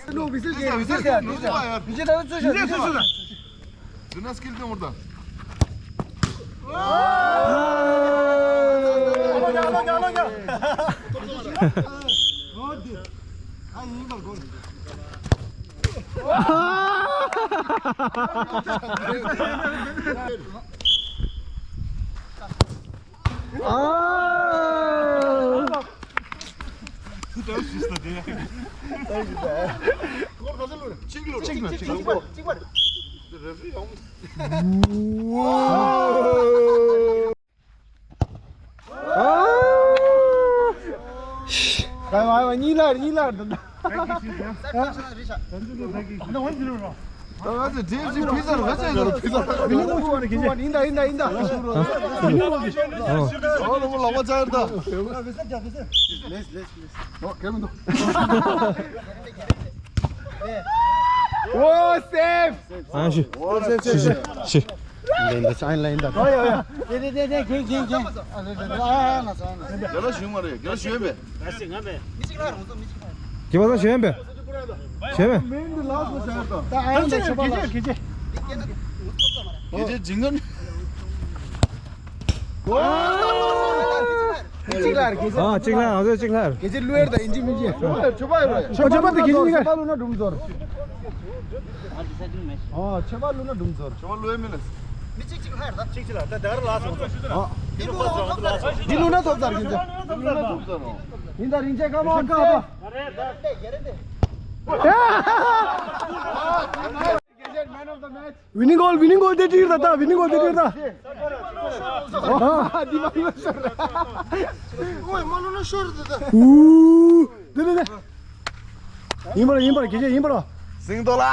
ཨོ་སེབ། ཨ་ཤི། ཤི་ཤི་ཤི། ལེན་ད་ཅང་ལེན་ད། ཡ་ལ་ཞུ་མ་རེད། ག་ཞུ་མེད། གི་བ་ད་ཞུ་མེད། ཞུ་མེད། གི་ཅི་གི་ཅི། གི་ཅི་ཇིང་ག། གཅིག་ལ་རེད། ཨ་གཅིག་ལ་ང་ཚོ་གཅིག་ལ་རེད། གལ་ཆེ་ལུས་ཡར་དང་ཡིན་གཅིག་མིན་གཅིག་ཆོས་པ་ལུས་ན་སྒྲུང་ཟོར། ཨ་ཆོས་པ་ལུས་ན་སྒྲུང་ཟོར། ཆོས་པ་ལུས་མིན་ལ། མི་གཅིག་གཅིག་ལྷར་ད། གཅིག་གཅིག་ལ་ད་དར་ལ་སོང་ཚོ། ཨ་འདི་ལུས་ན་ཐོབ་ཚར་གྱིན་ཚེ། འདི་ལུས་ན་ཐོབ་ཚར་གྱིན་ཚེ། ཡིན་ད་རིན་ཆེན་ཀ་མ་ཀ་པ། Man of the match. Winning goal, winning goal དེ་ཏིར་ད་ད། Winning goal དེ་ཏིར་ད། ཨ་འདི་མ་ལོ་ཤོར། ཨོའི་མ་ལོ་ན་ཤོར་ད་ད། ཨུ་དེ་དེ་དེ། ཡིན་པ་ར་ཡིན་པ་ར་གི་ཅེ་ཡིན་པ་ར། སིང་དོ་ལ།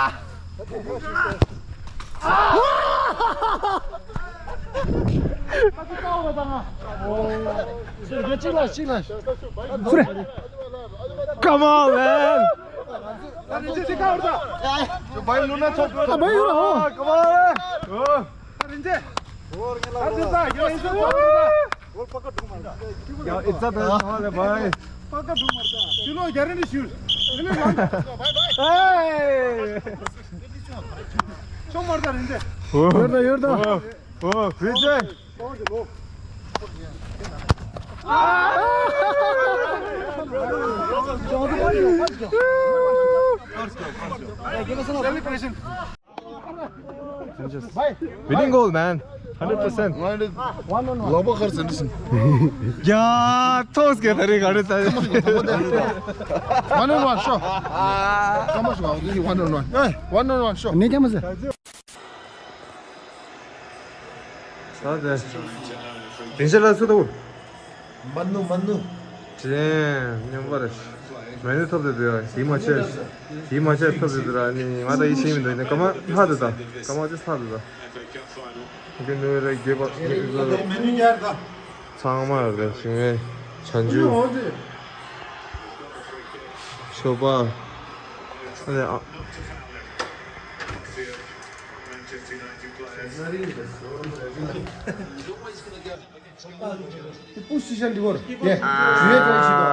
གཅིག་ལ་གཅིག་ལ། སུ་རེད། Come on, man. ཨ་བའི་ཡོད་ར་ཧོ། Come on. Yo, it's a bad call, boy. Hey. ཡོད་ད་ཡོད་ད། Oh, oh, Vijay. Celebration. Winning goal, man. Hundred percent. ལོག་པ་ཁར་ཟིན་ཟིན། ཡ་ཐོག་སྐད་ད་རེས་ག་རེ་ད། One on one, sure. Come on, sure. One on one. Hey, one on one, sure. ནས་ཀྱང་མ་ཟེར། ས་དེ། དེང་ཕྱི་ལ་སུ་ཐུག་མ་ནུ་མ་ནུ། ཅེ་ཉམས་པར། མ་ནུ་ཐོབ་དེ་དེ་ཡིད་མ་ཆེས། ཡིད་མ་ཆེས་ཐོབ་དེ་དེ་ར་ནི་ང་ད་ཡིད་ཆེས་མི་འདུག་ནི་ཀ་མ་ལྷ་དེ་ད་ཀ་མ་ཅི་ལྷ་དེ་ད། འདི་ནི་རེ་རྒྱས་པ་ཚང་མ་རེ་ཞིང་བའི་བྱང་ཆུབ་ཤོ་པ་ཨ་ནི་ཨ། Push decision reward. Yeah. ཇུས་ཡས་ཀྱང་ཤི་དོ།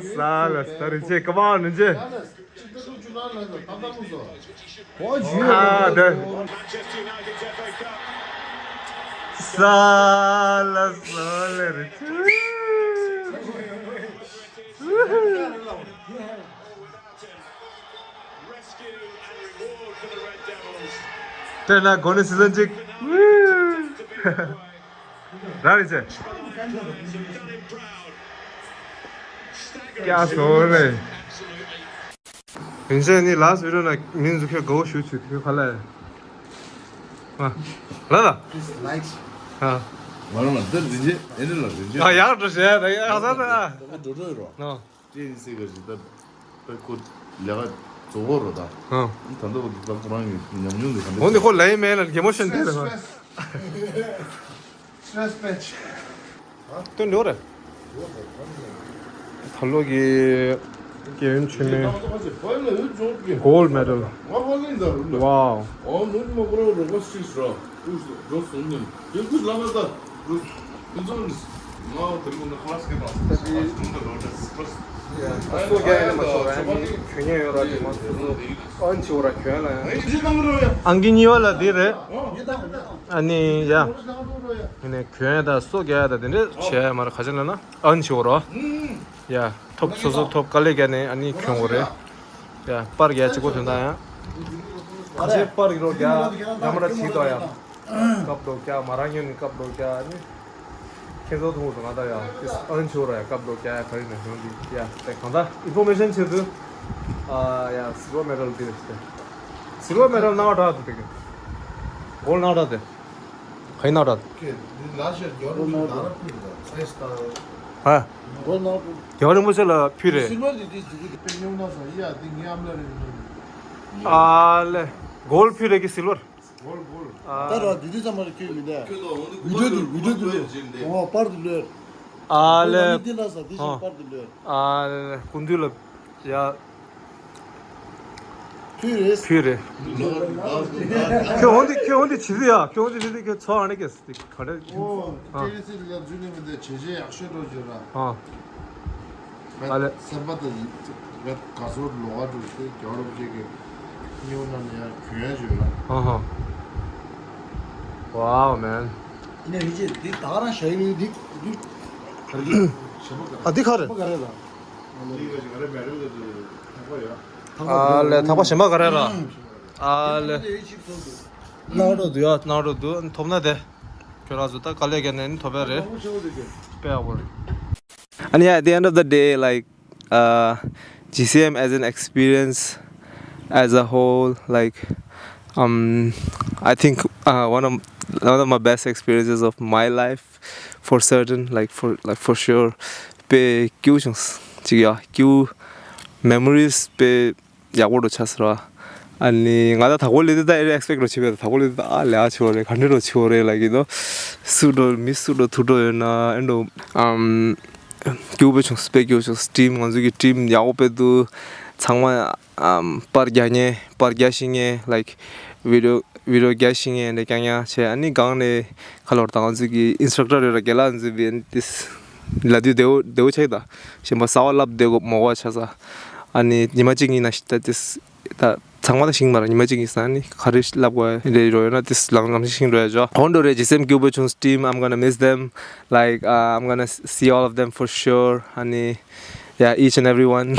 ས་ལ་ས་རི་ཅེ་ཀ་བ་ནི་ཅེ། ཨ་ད། ས་ལ་ས་ལ་རི་ཅེ། དེ་ན་གོ་ནི་སི་ཟན་ཅིག་ར་རི་ཅེ། ཀྱ་སོ་ལེ། ཡིན་ཟེར་ནི་ལ་སི་བི་ཌི་ཡོ་ན་མིན་ཟུ་ཁེ་གོ་ཞུ་ཆུ་ཐུ་ཁ་ལ། ཨ། ལ་ལ། Please like. ཨ། ང་རང་ལ་འདིར་རིན་ཆེན་ཨེ་འདྲ་ལ་རིན་ཆེན། ཨ་ཡག་འགྲོ་ཞེས་ད་ཡག་ས་ད། འགྲོ་འགྲོ་ཡོད་རོ། ནོ། ཅེ་ཡིན་སྲིད་ག་ཞིག་ད། ད་ཁོ་ལས་ཀ་རྫོགས་གོ་རོ་ད། ཨ། ད་ལྟ་བར་དུ་ད་ཁོ་རང་གི་ཉམས་མྱོང་དེ་ག་འདྲ། འོ་ནི་ཁོ་ལ་ཡིན་མེད་ལ་གེ་མོ་ཤོན་དེ་རེད་ཧ། Stress patch. སྟོན་འགྲོ་རེད། ད་ལོ་གི་རྒྱལ་ཡུམ་ཆེན་མོའི་gold medal. Wow. སོ་རྒྱ་ཡིན་མ་སོང་ཨ་ནི་གྱོན་ཉན་ཡོད་ར་དེ་མ་སོང་ཨན་ཆི་འོ་ར་གྱོན་ལ་ཡང་ཨང་ཀི་གཉིས་པ་ལ་འདི་རེད། ཨ་ནི་ཡ་ཨ་ནི་གྱོན་ཡ་ད་སོ་རྒྱ་ཡ་ད་དེ་འདྲས་བྱས་ཡ་མ་ར་ཁ་ཆེ་ལ་ན་ཨན་ཆི་འོ་ར། ཡ། ཐོབ་སོ་སོ་ཐོབ་དཀའ་ལས་བརྒྱབ་ནས་ཨ་ནི་གྱོན་དགོས་རེད། ཡ། པར་རྒྱག་གཅིག་པོ་དོན་དག་ཡང་། ཁ་ཆེ་པར་གྱི་རོ་རྒྱག་རྒྱ་མ་ར་བྱིས་དོ་ཡང་། ཀབ་རྡོ་རྒྱག་མ་ར་ཉོན་ནི་ཀབ་རྡོ་རྒྱག་ཨ་ནི། ཁྱེད་ཚོ་མཐོང་དང་ང་ད་ཡང་ཨ་ནི་ཆོ་ར་ཡང་ཀབ་རྡོ་རྒྱག་ཡ་ག་རེ་ནས་ཡོང་གི་ཡ། དེ་གང་ལྟར་ཨིན་ཕོར་མེ་ཤན་ཆེད་དུ། ཨ་ཡ་སིལ་བར་མེ་ཌལ་དེ་རེད་དེ། སིལ་བར་མེ་ཌལ་ནང་བ་དྲག་དེ་དེ་གི། གོལ་ནང་བ་དྲག་དེ། ག་ཡིན་ན་ར། ཧ། རྒྱལ་བ་རིན་པོ་ཆེ་ལ་ཕུལ་རེད། ཨ་ལེ། གོལ་ཕུལ་རེད་ཀི་སིལ་བར། ད་ར་དུས་དུས་ཙམ་པར་ཁྱོད་ཡིན་ད། བི་ཌིའོ་དུ་བི་ཌིའོ་དུ་ལོས། འོ་པར་དུ་ལོས། ཨ་ལེ། ཨ་ལེ། སྐུ་མདུན་ལ། ཡ། ཕུལ་རེད། ཕུལ་རེད། ཁྱོད་འོང་དེ་ཁྱོད་འོང་དེ་བྱེད་དུ་ཡ། ཁྱོད་འོང་དེ་བྱེད་དུ་ཁྱོད་ཚོ་ཨ་ནི་ཀེ་སི་དེ་ག་རེ། ཨོ། ཨ། ཏེ་ནི་སི་ལ་ཛུ་ནི་མི་དེ་བྱེད་བྱེད་ཡག་ཤོས་འགྲོ་བརྗོད་ར། ཨ། ཨ་ལེ། སེམས་པ་དང་ཡིད་ག་ཚོར་ལོག་ག་འགྲོ་སྟེ་རྒྱལ་བ་རིན་པོ་ཆེ་གི་སྨྱུང་གནང་ནས་ཡར་གྱོན་ཡ་བརྗོད་ར། ཨ་ཧ། Wow, man. ཨ་ནི་རིན་ཆེན་འདི་ད་ག་རང་ཞྭ་ཡི་འདི་འདི་ག་རེ་གི་ཞྭ་མོ་ག་རེ། ཨ་འདི་ག་རེ། ཞྭ་མོ་ག་རེ་ལ། ཨ་ལེ་ཐག་པ་ཞྭ་མོ་ག་རེ་ར། ཨ་ལེ། ནང་རོ་འདུག་ཡ་ནང་རོ་འདུག་ཐོབ་ན་དེ། ཁྱོད་རང་ཚོ་ད་དཀའ་ལས་བརྒྱབ་ནས་ཐོབ་པ་རེད། དཔེ་ཡག་པོ་རེད། And yeah, at the end of the day, like, uh, G C M as an experience as a whole, like, um, I think uh, one of one of my best experiences of my life, for certain, like for like for sure, པའི་སྐྱིད་པོ་བྱུང་ཅིག་ཡ་སྐྱིད་པོ་memories དཔེ་ཡག་པོ་འདྲ་ཆགས་སོང་ར། ཨ་ནི་ང་ད་དག་པོ་ལས་དེ་ད་ཨེ་རེ་ཨེག་སི་པེག་འདྲ་བྱེད་པས། དག་པོ་ལས་དེ་ད་ཨ་ལས་ཨ་ཆེ་བོ་རེད། ག་འདྲ་འདྲ་ཆེ་བོ་རེད་ལ་གི་དོ། སུ་འདྲ་མི་སུ་འདྲ་ཐུག་འདྲ་ཡོད་ན་ཨེ་འདྲ། ཨམ། སྐྱིད་པོ་བྱུང་། དཔེ་སྐྱིད་པོ་བྱུང་། ཊིམ་ང་ཚོ་གི་ཊིམ་ཡག་པོ་དཔེ་འདུག་ཚང་མ་ཨམ་པར་རྒྱག་མཁན་པར་རྒྱག་ཤེས་མཁན་like video video རྒྱག་ཤེས་མཁན་འདྲ་རྐྱང་རྐྱང་བྱས། ཨ་ནི་སྒང་ནས་ཁ་ལོར་དང་ང་ཚོ་གི་ཨིན་སི་ཊྲག་ཊར་ཡོད་ར་རྒན་ལགས་ཚོས་བི་ཨེན་ཏིས་ལབ་དུས་བདེ་བོ་བདེ་བོ་ཆགས་ཀྱི་ད། གཞན་པ་གསར་པ་བསླབ་བདེ་གོ་མོ་གོ་ཆགས་ས། ཨ་ནི་ཉི་མ་གཅིག་གཉིས་ན་ཤི་ད་ཏིས་ད་ཚང་མ་ད་ཤིང་མ་ར་ཉི་མ་གཅིག་གཉིས་ས་ནི་ག་རེ་བསླབ་དགོས་རེ་རོ་ཡོད་ན་ཏིས་ལང་ལང་ཤིང་རོ་ཡ་ཇོ་ཧོན་འགྲོ་རེ། ཇི་སེམ་སྐྱིད་པོ་བྱུང་། Team, I'm gonna miss them. Like, uh, I'm gonna see all of them for sure. ཨ་ནི། Yeah, each and everyone.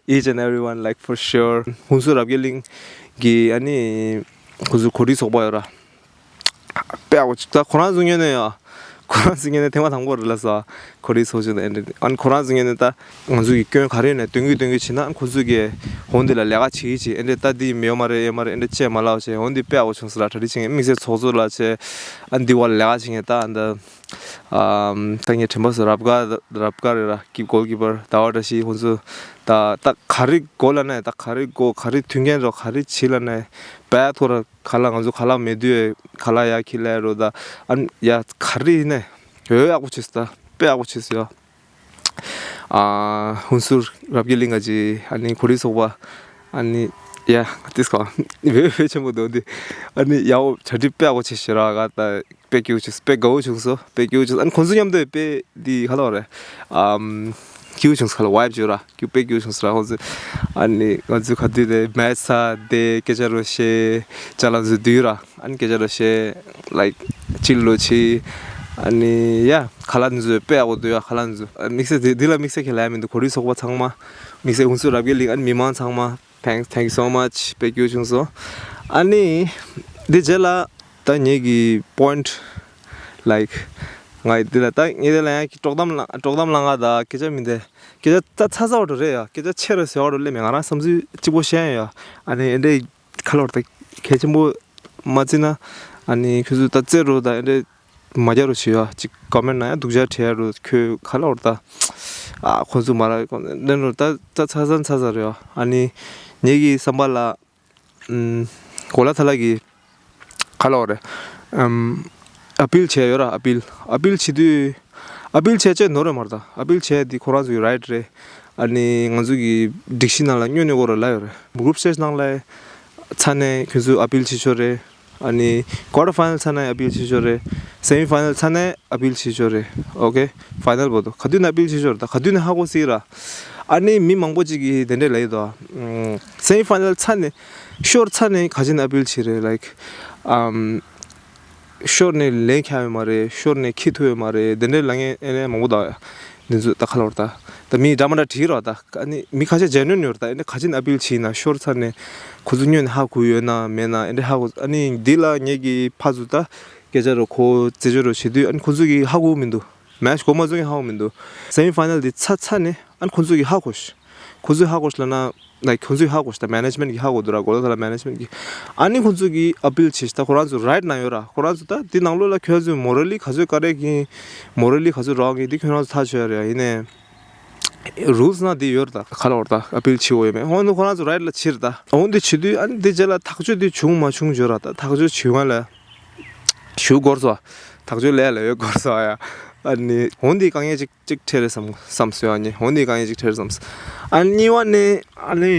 Each and everyone, like, for sure. ཧུན་སུར་རབ་རྒྱས་གླིང་གི་ཨ་ནི་ཁོ་ཚོ་གོ་སྒྲིག་ཚོགས་པ་ཡོད་ར། དཔེ་ཡག་པོ་ཅིག་ད་ཁོ་རང་ཚོ་ངོས་ནས་ཡ། ཁོ་རང་ཚོ་ངོས་ནས་ཐེངས་མ་དང་པོ་རེད་ལབ་སོང་། ཁོར་ཡུག་ཚོགས་ཆུང་དང་ཨེ་འདྲ་ཨ་ནི་ཁོ་རང་ཚོ་ངོས་ནས་ད་ང་ཚོ་གི་སྐྱོན་ག་རེ་ཡོད་ནའི་སྟོན་གི་སྟོན་གི་བྱེད་ན། ཨ་ནི་ཁོ་ཚོ་གི་འོ་འདི་ལ་ལས་ཀ་བྱེད་ཀྱི་བྱེད། ཨེ་འདྲ་ད་འདི་མི་ཡོད་མ་རེད་ཡོད་མ་རེད་ཨེ་འདྲ་བྱས་མ་ལབ་བྱས། འོ་འདི་དཔེ་ཡག་པོ་བྱུང་སོང་ལ། གྲ་སྒྲིག་བྱེད་མཁན་དམིགས་བསལ་ཚོགས་གཙོ་ལ་བྱས། ཨ་ནི་འདི་བ་ལ་ལས་ཀ་བྱེད་མཁན་ད་ཨ་ནི་ད་ད་ངའི་དྲན་པ་སོ་རབ་དགའ་རབ་དགའ་རེད་ར། ཀིབ་གོལ་ཀིབ་པར་ཟླ་བ་བཀྲ་ཤིས་ཁོང་ཚོ་ད་ད་ག་རེ་དགོས་ལབ་ནའི་ད་ག་རེ་དགོས། ག་རེ་མཐུན་རྐྱེན་རོགས་ག་རེ་བྱེད་ལབ་ནའི་དཔེ་ཐོ་ར། ཁ་ལག་ང་ཚོ་ཁ་ལག་མེད་དུས་ཁ་ལག་ཡར་འཁྱེར་ལབ་རོགས་ད། ཨ་ནི་ཡ་ག་རེ་ཡིན་ནའི་འོ་ཡག་པོ་བྱས་སོང་ད། དཔེ་ཡག་པོ་བྱས་སོང་ཡ། ཨ་ཧུན་སུར་རབ་རྒྱས་གླིང་ག་ཅི་ཨ་ནི་ཁོར་ཡུག་ཚོགས་པ་ཨ་ནི་ཡ་ཏིས་ཁ་བེ་བེ་ཆེན་པོ་འདུག་འདི། ཨ་ནི་ཡག་པོ་གྲ་སྒྲིག་དཔེ་ཡག་པོ་བྱས་ཤག་ར། ག་ད་དཔེ་སྐྱིད་པོ་བྱས་སོང་། དཔེ་དགའ་བོ་བྱུང་སོང་། དཔེ་སྐྱིད་པོ་བྱུང་སོང་། ཨ་ནི་ཁོང་ཚོ་མཉམ་དུ་དཔེ་འདི་ག་ལབ་རེད། ཨམ་སྐྱིད་པོ་བྱུང་སོང་། ག་ལ་ཝའིབ་བྱོས་ར། སྐྱིད་དཔེ་སྐྱིད་བྱུང་སོང་ར་ཁོང་ཚོ། ཨ་ནི་ང་ཚོ་ག་དུས་དེ་མེད་ས་དེ་སྐད་ཆ་རོ་བཤད་ཅ་ལག་ཚོ་བསྡུས་ར། ཨ་ནི་སྐད་ཆ་རོ་བཤད་ལའིཀ་ཅིལ་ལོ་ཆི། ཨ་ནི་ཡ་ཁ་ལག་ཚོ་དཔེ་ཡག་པོ་འདུག་ཡ། ཁ་ལག་ཚོ་དམིགས་བསལ་དེ་འདི་ལ་དམིགས་བསལ་ཁས་ལེན་མི་འདུག་ཁོར་ཡུག་ཚོགས་པ་ཚང་མ། དམིགས་བསལ་ཧུན་སུར་རབ་རྒྱས་གླིང་། ཨ་ནི་མི་མང་ཚང་མ། Thanks, thank you so much. དཔེ་སྐྱིད་བྱུང་སོང་། ཨ་ནི་འདི་རྗེས་ལ་ད་ངེད་ཀྱི་པོ་ཡིན་ཊི་ལའིཀ་ང་འདི་ལ་ད་ངེད་འདི་ལ་ཡང་དཀྲོག་གཏམ་ལ་དཀྲོག་གཏམ་ལ་ང་ད་སྐད་ཆ་མི་འདི་སྐད་ཆ་ད་ཚ་ཚ་བ་འགྲོ་རེད་ཡ། སྐད་ཆ་ཆེ་རེ་ཟེར་བ་འགྲོ་ལེ་མེད། ང་རང་བསམ་ཚུལ་གཅིག་པོ་བཤད་ཡ། ཨ་ནི་འདི་ཁ་ལོར་ད་གལ་ཆེན་པོ་མ་བརྩིས་ན། ཨ་ནི་ཁྱོད་ཚོ་ད་རྩེ་རུ་ད་འདི་མ་རྒྱག་རོགས་བྱེད་ཡ། ཅིག་ཀོ་མེན་ཊི་ནང་ཡང་སྡུག་ཅག་བྲིས་ཡ་རུ་ཁྱོད་ཁ་ལོར་ད། ཨ་ཁོ་ཚོ་མ་ར་ལེན་རུ་ད་ད་ཚ་ཚ་ཚ་ཚ་རེད་ཡ། ཨ་ནི་ངེད་ཀྱི་བསམ་པ་ལ། ཨམ། གོ་ལ་ཐ་ལ་གི་ག་ལབ་རེད། ཨམ། ཨ་པིལ་བྱས་ཡོད་ར། ཨ་པིལ་ཨ་པིལ་བྱེད་དུས། ཨ་པིལ་བྱས་བྱས་ནོར་རེད་མ་རེད་ད། ཨ་པིལ་བྱས་དེ་ཁོ་རང་ཚོའི་རའིཊ་རེད། ཨ་ནི་ང་ཚོ་གི་སྒྲིག་གཞི་ནང་ལ་སྔོན་ནས་འོ་ར་ལ་ཡོད་རེད། གུ་རུབ་སི་ཊེཇ་ནང་ལ་ཚར་ནས་ཁྱོད་ཚོས་ཨ་པིལ་བྱེད་ཆོག་རེད། ཨ་ནི་ཀོར་ཊར་ཕའི་ནལ་ཚར་ནས་ཨ་པིལ་བྱེད་ཆོག་རེད། སེ་མི་ཕའི་ནལ་ཚར་ནས་ཨ་པིལ་བྱེད་ཆོག་རེད། ཨོ་ཀེ། ཕའི་ནལ་བར་དུ་ག་དུས་ནས་ཨ་པིལ་བྱེད་ཆོག་རེད། ད་ག་དུས་ནས་ཧ་གོ་སྲིད་ར། ཨ་ནི་མི་མང་པོ་ཅིག་གིས་དེ་འདྲས་ལབ་ཡོད་དོ། སེ་མི་ཕའི་ནལ་ཚར་ནས་ཤོར་ཚར་ནས་ག་ཅི་ནས་ཨ་པིལ་བྱེད་རེད། ལའིཀ་ཨམ། ཤོར་ནས་ལན་ཁྱབ་ཡོད་མ་རེད། ཤོར་ནས་ཁྱི་ཐུབ་ཡོད་མ་རེད། དེ་འདྲས་ལབ་མཁན་ཨེ་ནས་མང་པོ་འདུག་ཡ། འདི་ཚོ་ད་ག་ལབ་ར་ད། ད་མི་འདྲ་མ་འདྲ་བྲིས་རོགས་ད། ཨ་ནི་མི་ཁ་ཤས་ཇེ་ནུན་ཡོད་རེད་ད། ཨེ་ནས་ག་ཅི་ནས་ཨ་པིལ་བྱེད་ན་ཤོར་ཚར་ནས་ཁོ་ཚོ་སྔོན་ནས་ཧ་གོ་ཡོད་ན་མེད་ན་ཨེ་འདྲས་ཧ་གོ། ཨ་ནི་འདི་ལ་ངེད་ཀྱི་ཕ་ཚོ་ད་སྐད་ཆ་རོ་ཁོ་རྩེད་འཇོ་རོ་བྱེད་དུས་ཨ་ནི་ཁོ་ཚོ་གི་ཧ་གོ་མི་འདུག་མེ་ཆི་གོ་མ་ཚོ་གི་ཧ་གོ་མི་འདུག་སེ་མི་ཕའི་ནལ་འདི་ཚར་ཚར་ནས་ཨ་ནི་ཁོ་ཚོ་གི་ཧ་གོ་ཤི། ཁོ་ཚོས་ཧ་གོ་ཤི་ལབ་ན། ལའིཀ་ཁོ་ཚོས་ཧ་གོ་ཤི། ད་མེ་ནེ་ཇི་མེན་ཊི་གིས་ཧ་གོ་འདུག་ར། གོ་ལ་ཐ་ལ་མེ་ནེ་ཇི་མེན་ཊི་གིས། ཨ་ནི་ཁོ་ཚོ་གིས་ཨ་པིལ་བྱེད་ཤི། ད་ཁོ་རང་ཚོ་རའིཊ་ནང་ཡོད་ར། ཁོ་རང་ཚོ་ད་འདི་ནང་ལོགས་ལ་ཁྱོད་ཚོས་མོ་རལ་ལི་ག་ཚོད་ཀ་རེ་གིན། མོ་རལ་ལི་ག་ཚོད་རོང་གིན་འདི་ཁྱོད་རང་ཚོ་ཐག་ཆོད་རེད། ཡིན་ནའི་རུལ་སི་ནང་འདི་ཡོད་རེད་ད། ག་ལབ་ར་ད། ཨ་པིལ་བྱེད་འོས་མེད། འོ་ནི་ཁོ་རང་ཚོ་རའིཊ་ལ་བྱེད་རེད་ད། འོ་འདི་བྱེད་དུས་ཨ་ནི་འདི་རྗེས་ལ་ཐག་གཅོད་འདི་བྱུང་མ་བྱུང་བརྗོད་ར་ད། ཐག་གཅོད་བྱུང་བ་ལ་ཞུ་དགོས་སོ། ཐག་གཅོད་ལས་ལ་ཡོད་དགོས་སོ་ཡ། ཨ་ནི་འོ་འདི་དཀའ་ངལ་ཅིག་ཅིག་འཕྲད་རེད་བསམ་བསམ་སོང་ཨ་ནི། འོ་འདི་དཀའ་ངལ་ཅིག་འཕྲད་རེད་བསམ། ཨ་གཉིས་པ་ནི་ཨ་ནི་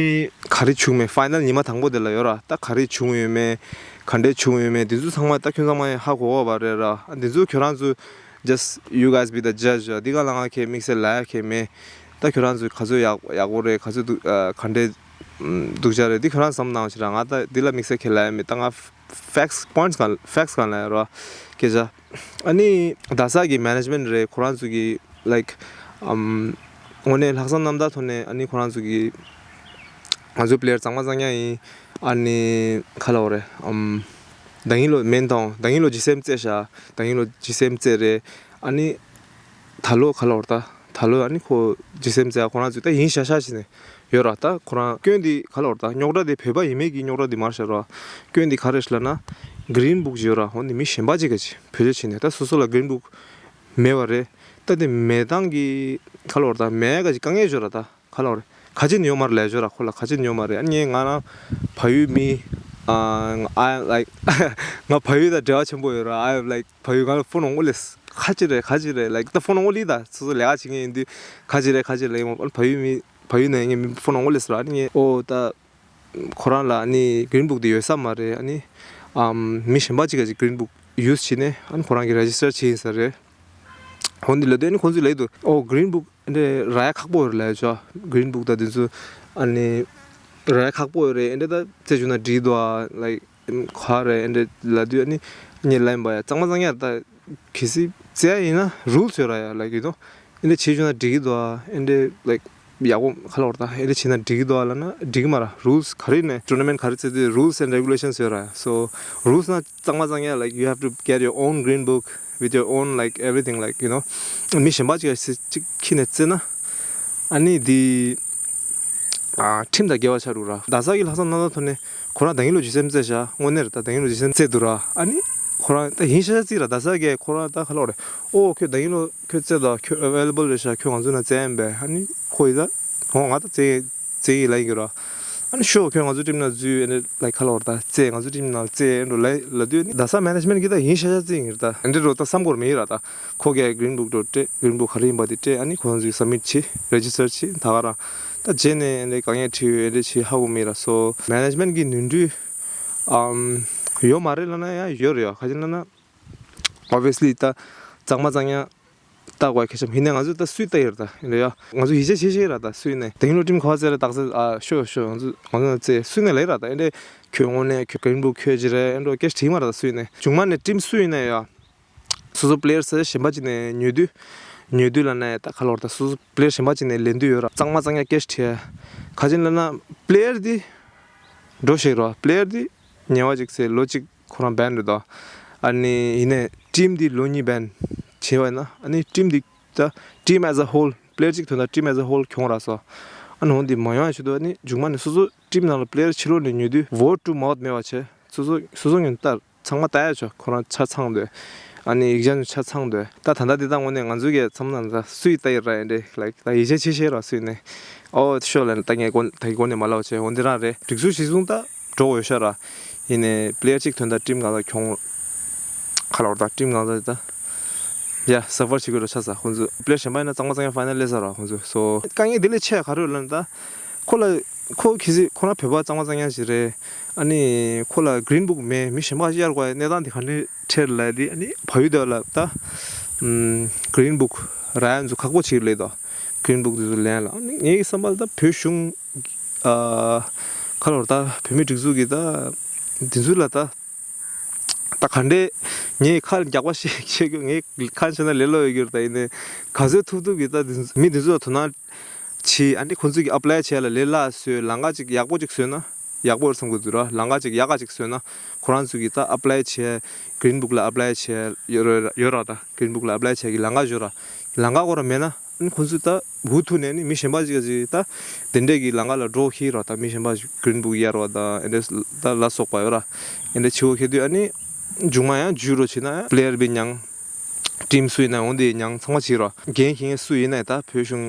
ག་རེ་བྱུང་མེད། ཕའི་ནལ་ཉི་མ་དང་པོ་དེ་ལ་ཡོད་ར། ད་ག་རེ་བྱུང་ཡོད་མེད། ག་འདྲས་བྱུང་ཡོད་མེད། འདི་ཚོ་ཚང་མ་ད་ཁྱོད་ཚང་མ་ཧ་གོ་བ་རེད་ར། ཨ་འདི་ཚོ་ཁྱོད་རང་ཚོ་just you guys be the judge ར། འདི་ག་ལ་ང་ཁྱེད་དམིགས་བསལ་ལ་ཡ་ཁྱེད་མེད། ད་ཁྱོད་རང་ཚོ་ག་ཚོད་ཡག་ཡག་པོ་རེད། ག་ཚོད་སྡུག་ཨ་ག་འདྲས་སྡུག་ཅག་རེད། འདི་ཁྱོད་རང་བསམ་གནང་ཞིག་ར། ང་ད་འདི་ལ་དམིགས་བསལ་ཁས་ལེན་མེད། ད་ང་facts points གང་facts གང་ལ་ཡ་ར་སྐད་ཆ། ཨ་ནི་རྡ་ས་གི་མེ་ནེ་ཇི་མེན་ཊི་རེད། ཁོ་རང་ཚོ་གི་ལའིཀ་ཨམ་དངོས་གནས་ལྷག་བསམ་རྣམ་དག་ཐོག་ནས་ཨ་ནི་ཁོ་རང་ཚོ་གི་ང་ཚོའི་པི་ལེ་ཡར་གཙང་མ་གཙང་རྐྱང་ཡིན། ཨ་ནི་ག་ལབ་རེད། ཨམ་ཟླ་ཉིན་ལོ་མེན་ཐང་ཟླ་ཉིན་ལོ་ཇི་སེམས་རྩེ་ཤག་ཟླ་ཉིན་ལོ་ཇི་སེམས་རྩེ་རེད། ཨ་ནི་ད་ལོ་ག་ལབ་རེད་ད། ད་ལོ་ཨ་ནི་ཁོ་ཇི་སེམས་རྩེ་ཁོ་རང་ཚོ་ད་ཡིན་ཤག་ཤག་བྱས་ནས། ཡོད་ར། ད་ཁོ་རང་སྐྱོན་འདི་ག་ལབ་ར་ད། རྙོག་དྲ་འདི་བོད་པ་ཡིན་མིན་གྱི་རྙོག་དྲ་འདི་མ་རེད་ཤག་ར། སྐྱོན་འདི་ག་རེ་རེད་ལབ་ན། གི་རིན་བུག་ཅིག་ཡོད་ར། འོ་འདི་མི་གཞན་པ་ཅིག་ག་ཅིག་བེད་སྤྱོད་བྱས་ནས་ད་སོ་སོ་ལ་གི་རིན་བུག་མེད་པ་རེད། ད་འདི་མེད་སྟངས་ཀྱི་ག་ལབ་ར་ད། མེད་ག་ཅིག་དཀའ་ངལ་ཡོད་ར་ད། ག་ལབ་རེད། ག་ཅི་ནས་ཡོད་མ་རེད་ལབ་ཡོད་ར། ཁོ་ལ་ག་ཅི་ནས་ཡོད་མ་རེད། ཨ་ནི་ང་རང་བལ་ཡུལ་མི། ཨ་ང་I am like ང་བལ་ཡུལ་དང་འབྲེལ་བ་ཆེན་པོ་ཡོད་ར། I am like བལ་ཡུལ། ང་ལ་ཕོན་འོང་གོ་ལེ། ག་ཅི་རེད་ག་ཅི་རེད་ལའིཀ་ད་ཕོན་འོང་གོ་ལེ། ད་སོ་སོ་ལས་ཀ་བྱེད་མཁན་ཡིན་དུས་ག་ཅི་རེད་ག་ཅི་རེད་ལབ་ཡོང་། ཨ་ནི་བལ་ཡུལ་མི། བལ་ཡུལ་ནས་ངས་མི་ཕོན་འོང་གོ་ལེ་ཟེར་ར། ཨ་ནི་ངས་ཨོ་ད་ཁོ་རང་ལ་ཨ་ནི་གི་རིན་བུག་དེ་ཡོད་ས་མ་རེད། ཨ་ནི་ཨམ་མི་གཞན་པ་ཅིག་ག་ཅིག་གི་རིན་བུག་ཡུ་སི་བྱས་ནས་ཨ་ནི་ཁོ་རང་གི་རེ་ཇི་སི་ཊར་བྱས་ཡིན་ས་རེད། འོ་འདི་ལབ་དུས་ཨ་ནི་ཁོང་ཚོས་ལབ་འདུག་ཨོ་གི་རིན་བུག་འདི་རག་ཡ་ཁག་པོ་ཡོད་རེད་ལབ་ཡ་ཆོ། གི་རིན་བུག་ད་འདི་ཚོ་ཨ་ནི་རག་ཡ་ཁག་པོ་ཡོད་རེད། འདི་ད་རྩེ་བྱུང་ན་འགྲིག་འདུག་ཨ་ལའིཀ་ག་རེད། ཨེ་འདྲ་ལབ་དུས་ཨ་ནི་ངས་ལན་པ་ཡ་གཙང་མ་གཙང་ཡ་ད་གལ་སྲིད་བཙལ་ཡ་ཡིན་ན་རུལ་སི་ཡོད་ར་ཡ་ལབ་ཀྱི་འདུག་ཨེ་འདྲ་བྱེད་བྱུང་ན་འགྲིག་གི་འདུག་ཨ། ཨེ་འདྲ་ལའིཀ་ ཡག་པོ་ག་ལབ་དགོས་རེད་ད། ཨེ་འདྲ་བྱས་ན་འགྲིག་གི་འདུག་ཨ་ལབ་ན་འགྲིག་གི་མ་རེད། རུལ་སི་ག་རེ་ནས་ཊུར་ན་མེན་ཊི་ག་རེ་རྩེ་དུས་rules and regulations ཡོད་རེད། So rules ན་གཙང་མ་གཙང་ཡ། Like, you have to get your own green book with your own, like, everything, like, you know. མི་གཞན་པ་ཅིག་ཅིག་ཁྱེར་ནས་རྩེ་ན་ཨ་ནི་འདི་ཨ་ཁྲིམས་དང་འགལ་བ་ཆགས་འགྲོ་ར། རྡ་ས་གི་ལྷག་བསམ་རྣམ་དག་ཐོག་ནས་ཁོ་རང་ད་གིན་ལོ་ཇི་སེམ་རྩེ་བཞག་དངོས་གནས་རེད་ད། ད་གིན་ལོ་ཇི་སེམ་རྩེ་འདུག་ར། ཨ་ནི་ཁོ་རང་ད་ཡིན་ཤ་ཤ་རྩིས་ར། རྡ་ས་གས་ཁོ་རང་ད་ག་ལབ་དགོས་རེད། ཨོ་ཁྱོད་ད་གིན་ལོ་ཁྱོད་རྩེ་དང་ཁྱོད་available རེད་ཤག་ཁྱོད་ང་ཚོ་ན་རྩེ་ཡིན་པས། ཨ་ནི་ཁོ་ཡི་ད་ཧོ་ང་ད་རྩེ་རྩེ་ཡི་ལབ་ཡིན་གྱི་ར། ཨ་ནི་ཤོ་ཁྱོད་ང་ཚོ་ཊིམ་ནང་འཛུལ། ཨ་ནི་ལའིཀ་ག་ལབ་དགོས་རེད་ད། རྩེ་ང་ཚོ་ཊིམ་ནང་རྩེ་ཨེ་འགྲོ་ལབ་ལབ་དུས་ཨ་ནི་རྡ་ས་མེ་ནེ་ཇི་མེན་ཊི་གིས་ད་ཡིན་ཤ་ཤ་རྩེ་ཡིན་གྱི་ར་ད། ཨེ་འདྲ་འགྲོ་ད་བསམ་དགོས་མེད་ར་ད། ཁོ་གས་green book འགྲོ་སྤྲད། green book ག་རེ་ཡིན་པ་དེ་སྤྲད། ཨ་ནི་ཁོ་རང་ཚོས་submit བྱེད། register བྱེད། ད་ག་རང་ད་རྗེས་ནས་ཨེ་འདྲ་དཀའ་ངལ་འཕྲད་ཡོད་ཨེ་འདྲ་བྱེད་ཧ་གོ་མེད་ར། So management གི་ནོར་འཁྲུལ་ཨམ་ཡོད་མ་རེད་ལབ་ན་ཡང་ཡོད་རེད་ཡ། ག་ཅི་ལབ་ན་obviously ད་གཙང་མ་གཙང་ཡ་ལྟ་དགོས་ཁེ་ཆམ་ཡིན་ནའི་ང་ཚོས་ད་སུས་ལྟ་ཡོད་རེད་ད། ཡིན་ན་ཡ་ང་ཚོ་ཡིད་ཆེས་བྱེད་ཤེས་ར་ད་སུས་ནས་དེང་ལོ་ཊིམ་ག་བ་རྩེ་ར་དག་ས་ཨ་ཤོ་ཤོ་ང་ཚོ་ང་ཚོ་རྩེ་སུས་ནས་ལབ་ར་ད། ཨེ་འདྲ་ཁྱོད་དངོས་གནས་ཁྱོད་green book ཁྱོད་ཅི་རེད་ཨེ་འགྲོ་སྐད་ཆ་དྲིས་མ་ར་ད་སུས་ནས། མཇུག་མ་ནས་ཊིམ་སུ་ཡིན་ན་ཡ་སོ་སོ་པི་ལེ་ཡར་ས་གཞན་པ་ཅིག་ནས་ཉོ་དུས་ཉོ་དུས་ལབ་ན་ཡ་ད་ག་ལབ་དགོས་རེད་ད། སོ་སོ་པི་ལེ་ཡར་གཞན་པ་ཅིག་ནས་ལེན་དུས་ཡོད་ར། གཙང་མ་གཙང་ཡ་སྐད་ཆ་དྲིས་ཡ། ག་ཅི་ལབ་ན་པི་ལེ་ཡར་འདི་འགྲོ་ཤེས་ར། པི་ལེ་ཡར་འདི་ཉེ་བ་ཅིག་ཟེར་ལོ་གཅིག་ཁོ་རང་བྷེན་རེད་དོ། ཨ་ནི་ཡིན་ནའི་ཊིམ་འདི་ལོ་གཉིས་བྷེན་བྱས་པ་ཡིན་ན་ཨ་ནི་ཊིམ་འདི་ད་team as a whole པི་ལེ་ཡར་གཅིག་དོན་དག་team as a whole གྱོང་རག་སོང་། ཨ་ནི་འོ་འདི་མ་ཡོང་ཡ་ཆེད་དུ་ཨ་ནི་མཇུག་མ་ནས་སོ་སོ་ཊིམ་ནང་ལ་པི་ལེ་ཡར་ཕྱི་ལོགས་ནས་ཉོ་དུས་word to mouth མེད་པ་བྱས། སོ་སོ་སོ་སོ་ངོས་ལྟར་ཚང་མ་ལྟ་ཡ་ཆོག་ཁོ་རང་ཆ་ཚང་འདོད། ཨ་ནི་ཡིག་ཆ་ཚོ་ཆ་ཚང་འདོད། ད་ད་ལྟ་འདི་ད་དངོས་གནས་ང་ཚོ་གས་མཚམས་ནང་ད་སུས་ལྟ་ཡི་ར་ཨེ་འདྲ་like ད་ཡིད་ཆེས་བྱེད་ཤེས་ར་སུས་ནས། ཨོ་ཤོ་ལབ་ནས་ད་ངས་གོ་ད་གི་གོ་ནས་མ་ལབ་བྱས་འོ་འདི་རང་རེད། སྒྲིག་འཛུགས་གཞི་བཟུང་ད་འགྲོ་འོས་ཤ་ར། ཡིན་ནས་པི་ལེ་ཡར་གཅིག་དོན་དག་ཊིམ་གང་ལ་གྱོང་ཁ་ལོར་ད་ཊིམ་གང་ལ་ད་ཡ་སབ་ཕར་བྱེད་དགོས་ར་ཆ་ས་ཁོང་ཚོ་པི་ལེ་ཡར་གཞན་པ་ཡིན་ན་གཙང་མ་གཙང་ཡ་ཕའི་ནལ་སླེབས་ས་ར་ཁོང་ཚོ་སོ་དཀའ་ངལ་འདི་ལས་ཆེ་ཡ་ག་རེ་ཡོད་ལབ་ན་ད་ཁོ་ལ་ཁོ་གི་སི་ཁོ་རང་བོད་པ་གཙང་མ་གཙང་ཡ་ཞིག་རེད། ཨ་ནི་ཁོ་ལ་green book མེད། མི་གཞན་པ་གཡར་དགོས་ཡ་གནས་སྟངས་འདི་ག་འདྲ་འཕྲད་ལབ་དེ་ཨ་ནི་བལ་ཡུལ་དེ་ལ་ད་green book རག་ཡ་ཚོ་ཁག་པོ་ཆེ་ལབ་དོ། green book དེ་ཚོ་ལེན་ལ་ཨ་ནི་ངའི་བསམ་པ་ལ་ད་བོད་གཞུང་ཨ་ཁ་ལོར་ད་བོད་མི་སྒྲིག་འཛུགས་ཀྱི་ད་དེ་ཚོ་ལ་ད་ད་ག་འདྲས་ངས་ཁ་རྒྱག་པ་ཞིག་བཤད་རྒྱུ་ངས་ཁ་བྱས་ན་ལས་སླ་བོ་ཡོད་རྒྱུ་རེད། ད་ཡིན་ནའི་ག་ཚོད་ཐུབ་ཐུབ་ཀྱི་ད་དེ་ཚོ་མི་དེ་ཚོ་ལ་དོ་སྣང་བྱེད། ཨ་ནི་ཁོང་ཚོ་གི་ཨེབ་ལའི་བྱས་ལ་ལས་སླ་བཟོས། ལམ་ཁ་ཅིག་ཡག་པོ་ཅིག་བཟོས་ན་ཡག་པོ་རེད་བསམ་གི་འདུག་ར། ལམ་ཁ་ཅིག་ཡག་ག་ཅིག་བཟོས་ན་ཁོ་རང་ཚོ་གི་ད་ཨེབ་ལའི་བྱས་green book ལ་ཨེབ་ལའི་བྱས་ཡོད་ར་ཡོད་ར། ད་green book ལ་ཨེབ་ལའི་བྱས་ཀྱི་ལམ་ཁ་ཡོད་ར། ལམ་ཁ་ཁོ་ར་མེད་ན་ཨ་ནི་ཁོང་ཚོ་ད་འུ་ཐུག་ནས་ནི་མི་གཞན་པ་ཅིག་ཅིག་ད་དེ་འདྲས་ཀྱི་ལམ་ཁ་ལ་འགྲོ་ཤེས་ར། ད་མི་གཞན་པ་green book གཡར་བ་དང་ཨེ་འདྲས་ད་ལ་སོགས་པ་ཡོད་ར། ཨེ་འདྲས་བྱེད་དགོས་ཁེལ་དུས་ཨ་ནི་མཇུག་མ་ཡང་ཇུས་རོ་བྱེད་ན་ཡང་པི་ལེ་ཡར་བི་མྱང་ཊིམ་སུ་ཡིན་ན་འོང་དེ་མྱང་ཚང་མ་བྱེད་ར། འགན་འཁྱེར་མཁན་སུ་ཡིན་ན་ད་བོད་གཞུང་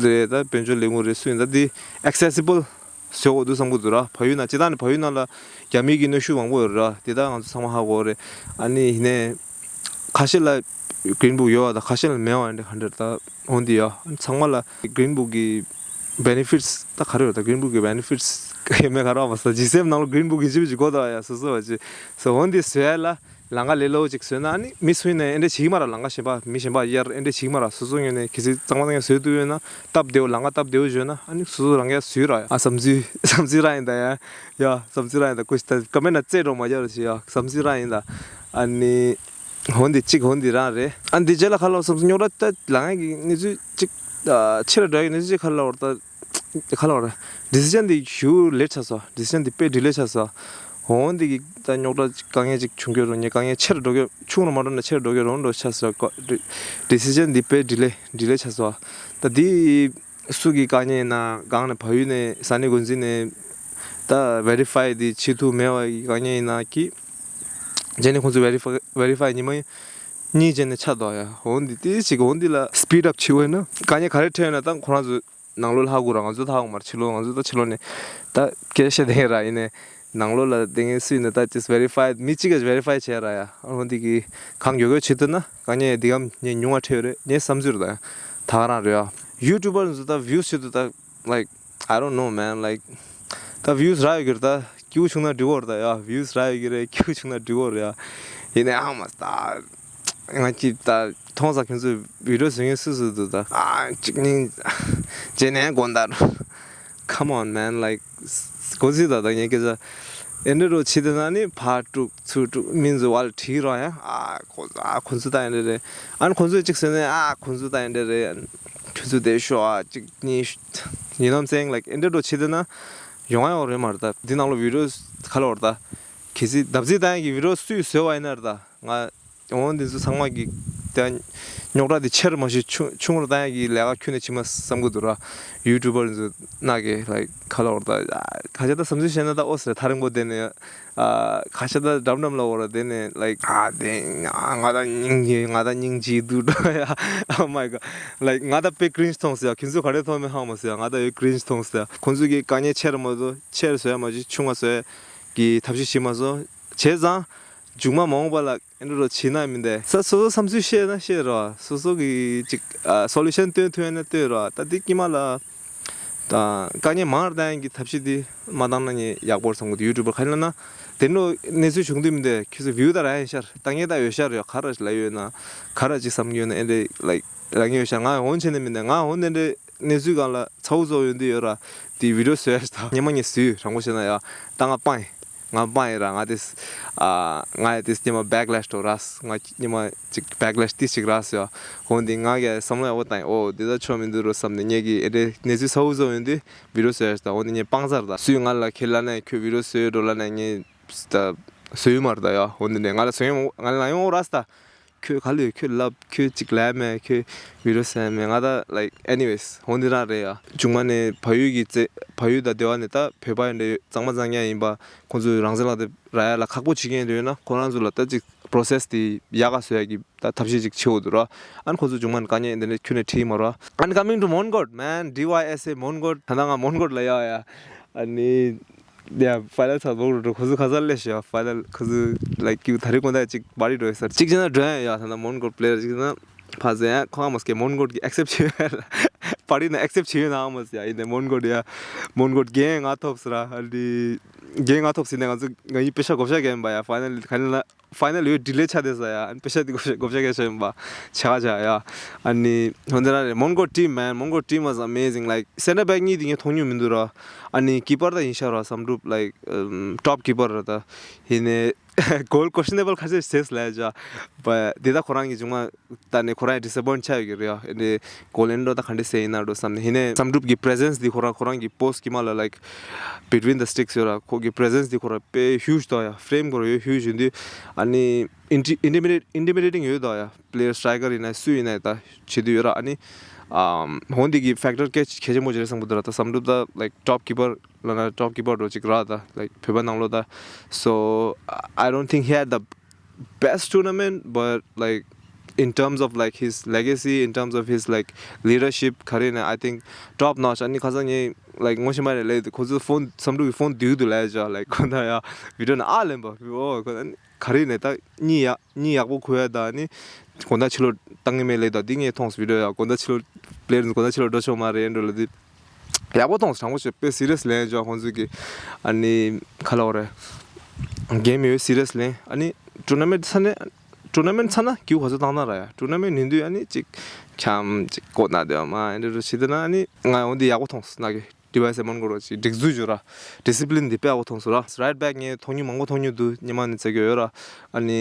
རེད། ད་དཔལ་འབྱོར་ལས་ཁུངས་རེད། སུ་ཡིན་ད་འདི་accessible བཟོ་དགོས་འདུག་བསམ་གི་འདུག་ར། བལ་ཡུལ་ནང་སྤྱིར་བཏང་ནས་བལ་ཡུལ་ནང་ལ་རྒྱ་མི་གི་གནོན་ཤུགས་མང་པོ་ཡོད་ར། དེ་དག་ང་ཚོ་ཚང་མ་ཧ་གོ་རེད། ཨ་ནི་ཡིན་ནའི་ཁ་ཤས་ལ་green book ཡོད་པ་དང་ཁ་ཤས་ལ་མེད་པ་འདྲ་ག་འདྲ་ད་འོང་དེ་ཡོད། ཚང་མ་ལ་green book གི་benefits ད་ག་རེ་ཡོད། ད་green book གི་benefits ཡོད་མེད་ག་རེ་བ་ས་ཇི་སེམ་ནང་ལ་green book གི་ཅི་བ་ཅི་གོ་ད་ཡ་སོ་སོ་བ་ཅི་སོ་འོང་དེ་བཟོ་ཡ་ལ། ལམ་ཁ་ལས་སླ་བོ་ཅིག་བཟོས་ན་ཨ་ནི་མི་སུ་ཡིན་ནའི་ཨེ་འདྲ་བྱེད་ཀྱི་མ་ར། ལམ་ཁ་གཞན་པ་མི་གཞན་པ་གཡར་ཨེ་འདྲ་བྱེད་ཀྱི་མ་ར། སོ་སོ་ངོས་ནས་གལ་སྲིད་གཙང་མ་གཙང་ཡ་བཟོས་ཐུབ་ཡོད་ན་སྟབས་བདེ་བོ་ལམ་ཁ་སྟབས་བདེ་བོ་བཟོས་ན་ཨ་ནི་སོ་སོ་རང་ག་བཟོས་ར། ཨ་བསམ་ཚུལ་བསམ་ཚུལ་རང་ཡིན་ད་ཡ། ཡ་བསམ་ཚུལ་རང་ཡིན་ད། ཀུ་ཤི་ད་ཀ་མེན་ན་རྩེ་འགྲོ་མ་རྒྱབ་ར་ཞིག་ཡ་བསམ་ཚུལ་རང་ཡིན་ད། ཨ་ནི་འོན་ཏེ་གཅིག་འོན་ཏེ་རང་རེད། ཨ་འདི་རྗེས་ལ་ཁ་ལོ་བསམ་ཚུལ་རྙོག་དྲ་ད་ལམ་ཁ་གི་གནས་ཚུལ་གཅིག་ཆེ་ར་འདྲ་གི་གནས་ཚུལ་གཅིག་ཁ་ལོ་བར་ད། ག་ལ་བར། decision འདི་ཞུ་ལེ་ཆགས་སོ། decision འདི་དཔེ་delay ཆགས་སོ། འོན་ཏེ་གི་ད་རྙོག་དྲ་དཀའ་ངལ་ཅིག་བྱུང་གི་རུང་ངས་དཀའ་ངལ་ཆེ་རུ་འགྲོ་གི་ཆུང་རུ་མ་འགྲོ་ན་ཆེ་རུ་འགྲོ་གི་རུང་འགྲོ་ཆགས་སོ། ཀོ་ཌི་decision འདི་དཔེ་delay delay ཆགས་སོ། ད་འདི་སུ་གི་དཀའ་ངལ་ཡིན་ན་གང་ནས་བལ་ཡུལ་ནས་ས་གནས་འགོ་འཛིན་ནས་ད་verify འདི་བྱེད་ཐུབ་མེད་པ་གི་དཀའ་ངལ་ཡིན་ན་གི་རྗེས་ནས་ཁོང་ཚོ་verify verify ཉི་མ་གཉིས་རྗེས་ནས་ཆགས་འདུག་ཡ། འོན་ཏེ་དེ་ཅིག་འོན་ཏེ་ལ་speed up བྱེད་འོས་ན་དཀའ་ངལ་ག་རེ་འཕྲད་ཡོད་ན་ད་ཁོ་རང་ཚོ། ནང་ལོགས་ལ་ཧ་གོ་ར། ང་ཚོ་ད་ཧ་གོ་མ་རེད། ཕྱི་ལོགས་ང་ཚོ་ད་ཕྱི་ལོགས་ནས་ད་སྐད་ཆ་བཤད་བསྡད་ར། ཡིན་ནའི་ནང་ལོགས་ལ་དེ་ངས་སུས་ནས་ད་just verify མི་གཅིག་གིས་verify བྱས་ར་ཡ། འོ་འདི་གི་གང་མགྱོགས་མགྱོགས་བྱེད་ཐུབ་ན་དཀའ་ངལ་འདི་གམ་ངས་ཉུང་བ་འཕྲད་ཡོད་རེད། ངས་བསམ་ཚུལ་རེད་ད་ཡ། ད་ག་རང་རེད་ཡ། ཡུ་ཊུབ་པར་ཚོ་ད་views བྱེད་དུ་ད་like I don't know man like ད་views རག་ཡོད་ཀྱི་རེད། ད་སྐྱིད་པོ་བྱུང་ན་འགྲིག་གི་རེད་ད་ཡ། views རག་ཡོད་ཀྱི་རེད། སྐྱིད་པོ་བྱུང་ན་འགྲིག་གི་རེད་ཡ། ཡིན་ནའི་ཨ་མ་ད། ང་ཅིག་ད་མཐོང་ས་ཁྱོད་ཚོས་བི་ཌིའོ་བཟོ་མཁན་སུ་སུ་འདུག་ད། ཨ་གཅིག་ནི་རྗེས་ནས་དགོངས་དག Come on man like གོ་སྲིད་ད་ད་ངས་སྐད་ཆ་ཨེ་འདྲ་རོ་ཆི་དེ་ན་ནི་ཕར་དཀྲུག་ཚུར་དཀྲུག་མི་ཚོ་བ་ལ་བྲིས་རོགས་ཡ། ཨ་ཁོ་ཨ་ཁོ་ཚོ་ད་ཨེ་འདྲ་རེད། ཨ་ནི་ཁོ་ཚོས་གཅིག་ཟེར་ནས་ཨ་ཁོ་ཚོ་ད་ཨེ་འདྲ་རེད། ཕུན་ཚོགས་བདེ་ཤོག་ཨ་གཅིག་གཉིས། You know what I'm saying? Like, ཨེ་འདྲ་འགྲོ་ཆེ་དེ་ན་ཡོང་ཡ་ཡོང་རེད་མ་རེད་ད། འདི་ནང་ལོ་བི་ཌི་ཡོ་ག་ལ་བར་ད། གལ་སྲིད་བརྡབ་གསིག་བཏང་ཡ་གི་བི་ཌི་ཡོ་སུས་བཟོས་བ་ཡིན་ན་རེད་ད། ང་འོང་འདི་ཚོ་ཚང་མ་གི་ད་རྙོག་དྲ་དེ་ཆེར་མ་ཞིག་ཆུང་ཆུང་རུ་བཏང་ཡ་གི་ལས་ཀ་ཁྱོན་ནས་བྱེད་མ་བསམ་གི་འདུག་ར། ཡུ་ཊུབ་པར་ཚོ་ན་གི་like ག་ལ་བར་ད། ཁ་ཤས་ད་བསམ་ཚུལ་བཤད་ན་ད་ཨོ་ཟེར་ཐག་རིང་པོ་བསྡད་ནས། ཨ་ཁ་ཤས་ད་འགྲམ་འགྲམ་ལ་འོ་ར་དེ་ནས་like ཨ་དེ་ང་ང་ད་སྙིང་རྗེ་ང་ད་སྙིང་རྗེ་འདུག་འགྲོ་ཡ། Oh my god. Like ང་ད་དཔེ་ཀྲིན་ཇི་མཐོང་སོང་ཡ། ཁྱོད་ཚོ་ག་རེ་མཐོང་མེད་ཧ་མ་སོང་ཡ། ང་ད་ཡོད་ཀྲིན་ཇི་མཐོང་སོང་ཡ། ཁོང་ཚོ་གི་དཀའ་ངལ་ཆེར་མ་བཟོ་ཆེར་བཟོ་ཡ་མ་བྱེད་ཆུང་བ་བཟོ་ཡ་གི་ཐབས་ཤེས་བྱེད་མ་སོང་བྱས་ཙང་མཇུག་མ་མ་འོངས་པ་ལ་ཨེ་འདྲ་རོ་བྱེད་ན་མི་འདས་ས། སོ་སོ་བསམ་ཚུལ་བཤད་ན་བཤད་རོ། སོ་སོ་གི་ཅིག་ཨ་སོ་ལུ་ཤན་སྟོན་ཐུབ་ཡ་ན་སྟོན་རོ། ད་འདི་དཀྱིལ་མ་ལ། དང་དཀའ་ངལ་མང་རུ་བཏང་ཡག་གི་ཐབས་ཤེས་དེ་མ་བཏང་ན་ངས་ཡག་པོ་རེད་བསམ་གི་འདུག་ཡུ་ཊུབ་པར་ག་རེ་ལབ་ན། དེ་འདྲ་གནས་ཚུལ་བྱུང་དུས་མི་འདུག་ཁྱོད་ཚོ་བིའུ་ད་རག་ཡིན་ཤར་ལྟ་མཁན་ད་ཡོད་ཤར་ཡོད། ག་རེ་ལབ་ཡོད་ན། ག་རེ་ཅིག་བསམ་གྱི་ཡོད་ན་ཨེ་འདྲ་like ལབ་མཁན་ཡོད་ཤར། ང་འོང་བྱས་ནས་མི་འདུག་ང་འོང་དེ་འདྲའི་གནས་ཚུལ་སྒང་ལ་ཚ་བོ་ཚ་བོ་ཡོང་དུས་ཡོད་ར། དེ་བི་ཌི་ཡོ་བཟོས་ཡ་ཞིག་ད་སྔོན་མ་ངས་བཟོས་ཡོད། དྲང་པོ་བཤད་ན་ཡ་ད་ང་སྤང་ཡིན། ང་སྤང་ཡིན་ར། ང་དེ་ཨ་ང་ཡ་དེ་སྔོན་མ་བྷེག་ལེཤ་འགྲོ་ར། ང་སྔོན་མ་ཅིག་བྷེག་ལེཤ་ཏིས་ཅིག་རག་སོང་། འོ་འདི་ང་གིས་བསམ་བློ་ཡག་པོ་བཏང་། འོ་འདི་ད་ཆོ་མི་འདུག་རོ་བསམ་ནས་ངས་ཀྱིས་ཨེ་འདྲའི་གནས་ཚུལ་ཚ་བོ་ཚ་བོ་ཡོང་དུས་བི་ཌི་ཡོ་བཟོས་ཡ་ཞིག་ད། འོ་འདི་ངས་སྤང་ཚར། ད་སུས་ང་ལ་ཁྱེད་ལབ་ནས་ཁྱོད་བི་ཌི་ཡོ་བཟོས་འགྲོ་ལབ་ནས་ངས་ད་བཟོས་ཡོད་མ་རེད་ད་ཡ། འོ་འདི་ནས་ང་ལ་བཟོས་ཡོང་ང་ལ་ཡོང་འོ་ར་ས་ད། ཁྱོད་ག་ལ་ཡོད། ཁྱོད་ལབ། ཁྱོད་ཅིག་ལབ་མེད། ཁྱོད་བི་ཌི་ཡོ་བཟོས་མེད། ང་ད་like anyways འོ་འདི་རང་རེད་ཡ། མཇུག་མ་ནས་བལ་ཡུལ་གྱི་རྩེ་བལ་ཡུལ་དང་སྡེ་བ་ནས་ད་བོད་པ་ཡིན་འདྲ་ཡོད་གཙང་མ་གཙང་རྐྱང་ཡིན་པ་ཁོང་ཚོས་རང་བཙན་ལག་དེབ་རག་ཡ་ལ་ཁག་པོ་བྱེད་མཁན་འདྲ་ཡོད་ན་ཁོ་རང་ཚོ་ལ་ད་ཅིག་པོ་རོ་སེ་སི་དེ་ཡག་ག་བཟོ་ཡ་གི་ད་ཐབས་ཤེས་ཅིག་བྱེད་འོ་འདུག་ར། ཨ་ནི་ཁོ་ཚོ་མཇུག་མ་ནས་དཀའ་ངལ་འདི་འདྲ་ཁྱོན་ནས་འཕྲད་ཀྱི་མ་རེད། And coming to མོན་གྷོ་man, ཌི་ཝའི་ཨེས་ཨེ་མོན་གྷོ། ད་ལྟ་ང་མོན་གྷོ་ལ་ཡོད་ཡ། ཨ་ནི་ཡ་ཕའི་ནལ་ཚར་མོན་གྷོ་འགྲོ། ཁོ་ཚོ་ཁ་སང་སླེབས་ཤག་ཕའི་ནལ་ཁོ་ཚོ་like ད་རེས་དགོང་དག་ཅིག་པར་ཊི་འགྲོ་ཡ་ས་རེད། ཅིག་བྱས་ན་འགྲོ་ཡ་ཡ། ད་ལྟ་མོན་གྷོ་པི་ལེ་ཡར་ཅིག་བྱས་ན་ཕ་ཟེ་ཡ་ཁོ་ཧ་མ་སྐྱེ། མོན་གྷོ་གི་ཨེག་སེབ་བྱེད་ཡོད་ཡ། པར་ཊི་ནང་ཨེག་སེབ་བྱེད་ཡོད་ན་ཧ་མ་སོང་ཡ། ཡིན་ནའི་མོན་གྷོ་ཡ་མོན་གྷོ་རྒན་ང་ཐོབ་སོང་ར། ཨ་ནི་རྒན་ང་ཐོབ་ཟིན་ནས་ང་ཚོ་ང་ཡི་པེ་ཤ་བགོ་བཤའ་རྒྱག་ཡིན་པ་ཡ། ཕའི་ནལ་ཕའི་ནལ་ཡོད་ཌི་ལེ་ཆགས་བསྡད་ས་ཡ། ཨ་ནི་པེ་ཤ་དེ་བགོ་བཤའ་བགོ་བཤའ་རྒྱག་ཤ་ཡིན་པ་ཆ་ག་ཆ་ཡ། ཨ་ནི་འོ་འདི་རང་རེད། མོན་གྷོ་ཊིམ་man, མོན་གྷོ་ཊིམ་was amazing. Like སེན་ཊར་བེག་གཉིས་དེ་ངས་མཐོང་མྱོང་མི་འདུག་ར། ཨ་ནི་ཀི་པར་ད་ཡིན་ཤག་ར་བསམ་གྲུབ། Like ཊོབ་ཀི་པར་ར་ད། ཡིན་ནའི་གོལ་ཀོ་ཤ་ནེ་བལ་ཁ་ཤས་བྱས་ལ་ཡ་ཇ། བ་དེ་ད་ཁོ་རང་གི་མཇུག་མ་ད་ནི་ཁོ་རང་ཡང་ཌི་སེ་པོའིན་ཊི་ཆགས་ཡོད་ཀྱི་རེད་ཡ། ཨེ་འདྲའི་གོལ་ཨེ་འགྲོ་ད་ག་འདྲ་སེ་ཡིན་ན་འགྲོ་བསམ་ནས། ཡིན་ནའི་བསམ་གྲུབ་ཀྱི་པི་རེ་སེན་སི་འདི་ཁོ་རང་ཁོ་རང་གི་པོ་སི་ཊི་དཀྱིལ་མ་ལ་like between the sticks ཡོད་ར། ཁོ་གི་པི་རེ་སེན་སི་འདི་ཁོ་རང་དཔེ་ཧིའུ་ཇི་འདུག་ཡ། ཕི་རེམ་ཁོ་རང་ཡོད་ཧིའུ་ཇི་ཡིན་དུས། ཨ་ནི་ཨིན་ཊི་ཨིན་ཊི་མི་ཌི་ཨིན་ཊི་མི་ཌི་ཡེ་ཊིང་ཡོད་དོ་ཡ། པི་ལེ་ཡར་སི་ཊ་རའི་ཀར་ཡིན་ན་སུ་ཡིན་ན་ད་བྱེད་དུས་ཡོད་ར། ཨ་ནི་ཨམ་འོ་འདི་གི་ཕེག་ཊར་གལ་གལ་ཆེན་པོ་ཅིག་རེད་བསམ་གི་འདུག་ར། ད་བསམ་གྲུབ་ད་like ཊོབ་ཀི་པར་ལབ་ན་ཊོབ་ཀི་པར་འགྲོ་ཅིག་ར། ད་like བོད་པ་ནང་ལོགས་ད། So I don't think he had the best tournament, but like in terms of like his legacy, in terms of his like leadership, ག་རེ་ནས་I think top notch. ཨ་ནི་ཁ་སང་ངས་like ངོ་ཤེས་མ་རེད་ལབ་དུས་ཁོ་ཚོ་ཕོན་བསམ་གྲུབ་ཀྱི་ཕོན་བསྡུས་འདུག་ལབ་ཡ་ཅག་like ཁོ་ན་ཡ་བི་ཌི་ཡོ་ནང་ཨ་ལེན་པ་ཨོ་ཁོ་ན་ག་རེ་ནས་ད་གཉིད་ཡག་གཉིད་ཡག་པོ་ཁུག་ཡ། ད་ནི་དགོང་དག་ཕྱི་ལོགས་བཏང་གི་མེད་ལབ་ད་འདི་ངས་མཐོང་སོང་བི་ཌི་ཡོ་ཡ། དགོང་དག་ཕྱི་ལོགས་པི་ལེ་ཡར་དགོང་དག་ཕྱི་ལོགས་འགྲོ་ཆོག་མ་རེད་འགྲོ་ལབ་དུས། ཡག་པོ་མཐོང་སོང་། དྲང་པོ་བཤད་དཔེ་སི་རི་ཡས་ལེན་ཅོག་ཁོང་ཚོས་ཀྱི། ཨ་ནི་ག་ལབ་དགོས་རེད། གེམ་ཡོད་སི་རི་ཡས་ལེན། ཨ་ནི་ཊུར་ན་མེན་ཊི་ཚར་ནས་ཊུར་ན་མེན་ཊི་ཚར་ན་ཀིའུ་ག་ཚོད་བཏང་ན་ར་ཡ། ཊུར་ན་མེན་ཊི་ཡིན་དུས་ཨ་ནི་ཅིག་འཁྱམ་ཅིག་ཀོ་ན་དེ་མ་ཨེ་འདྲ་རུ་བྱེད་དེ་ན་ཨ་ནི་ང་འོ་འདི་ཡག་པོ་མཐོང་སོང་ན་གི་ཌི་ཝའི་ཨེས་ཨེ་མོན་གྷོ་ར་ཅིག་སྒྲིག་འཛུགས་ཅིག་ཡོད་ར། ཌི་སི་པི་ལིན་འདི་དཔེ་ཡག་པོ་མཐོང་སོང་ར། རའིཊ་བེག་ངས་མཐོང་མྱོང་མང་པོ་མཐོང་མྱོང་འདུག་སྔོན་མ་ནས་བཙལ་གྱི་ཡོད་ར། ཨ་ནི་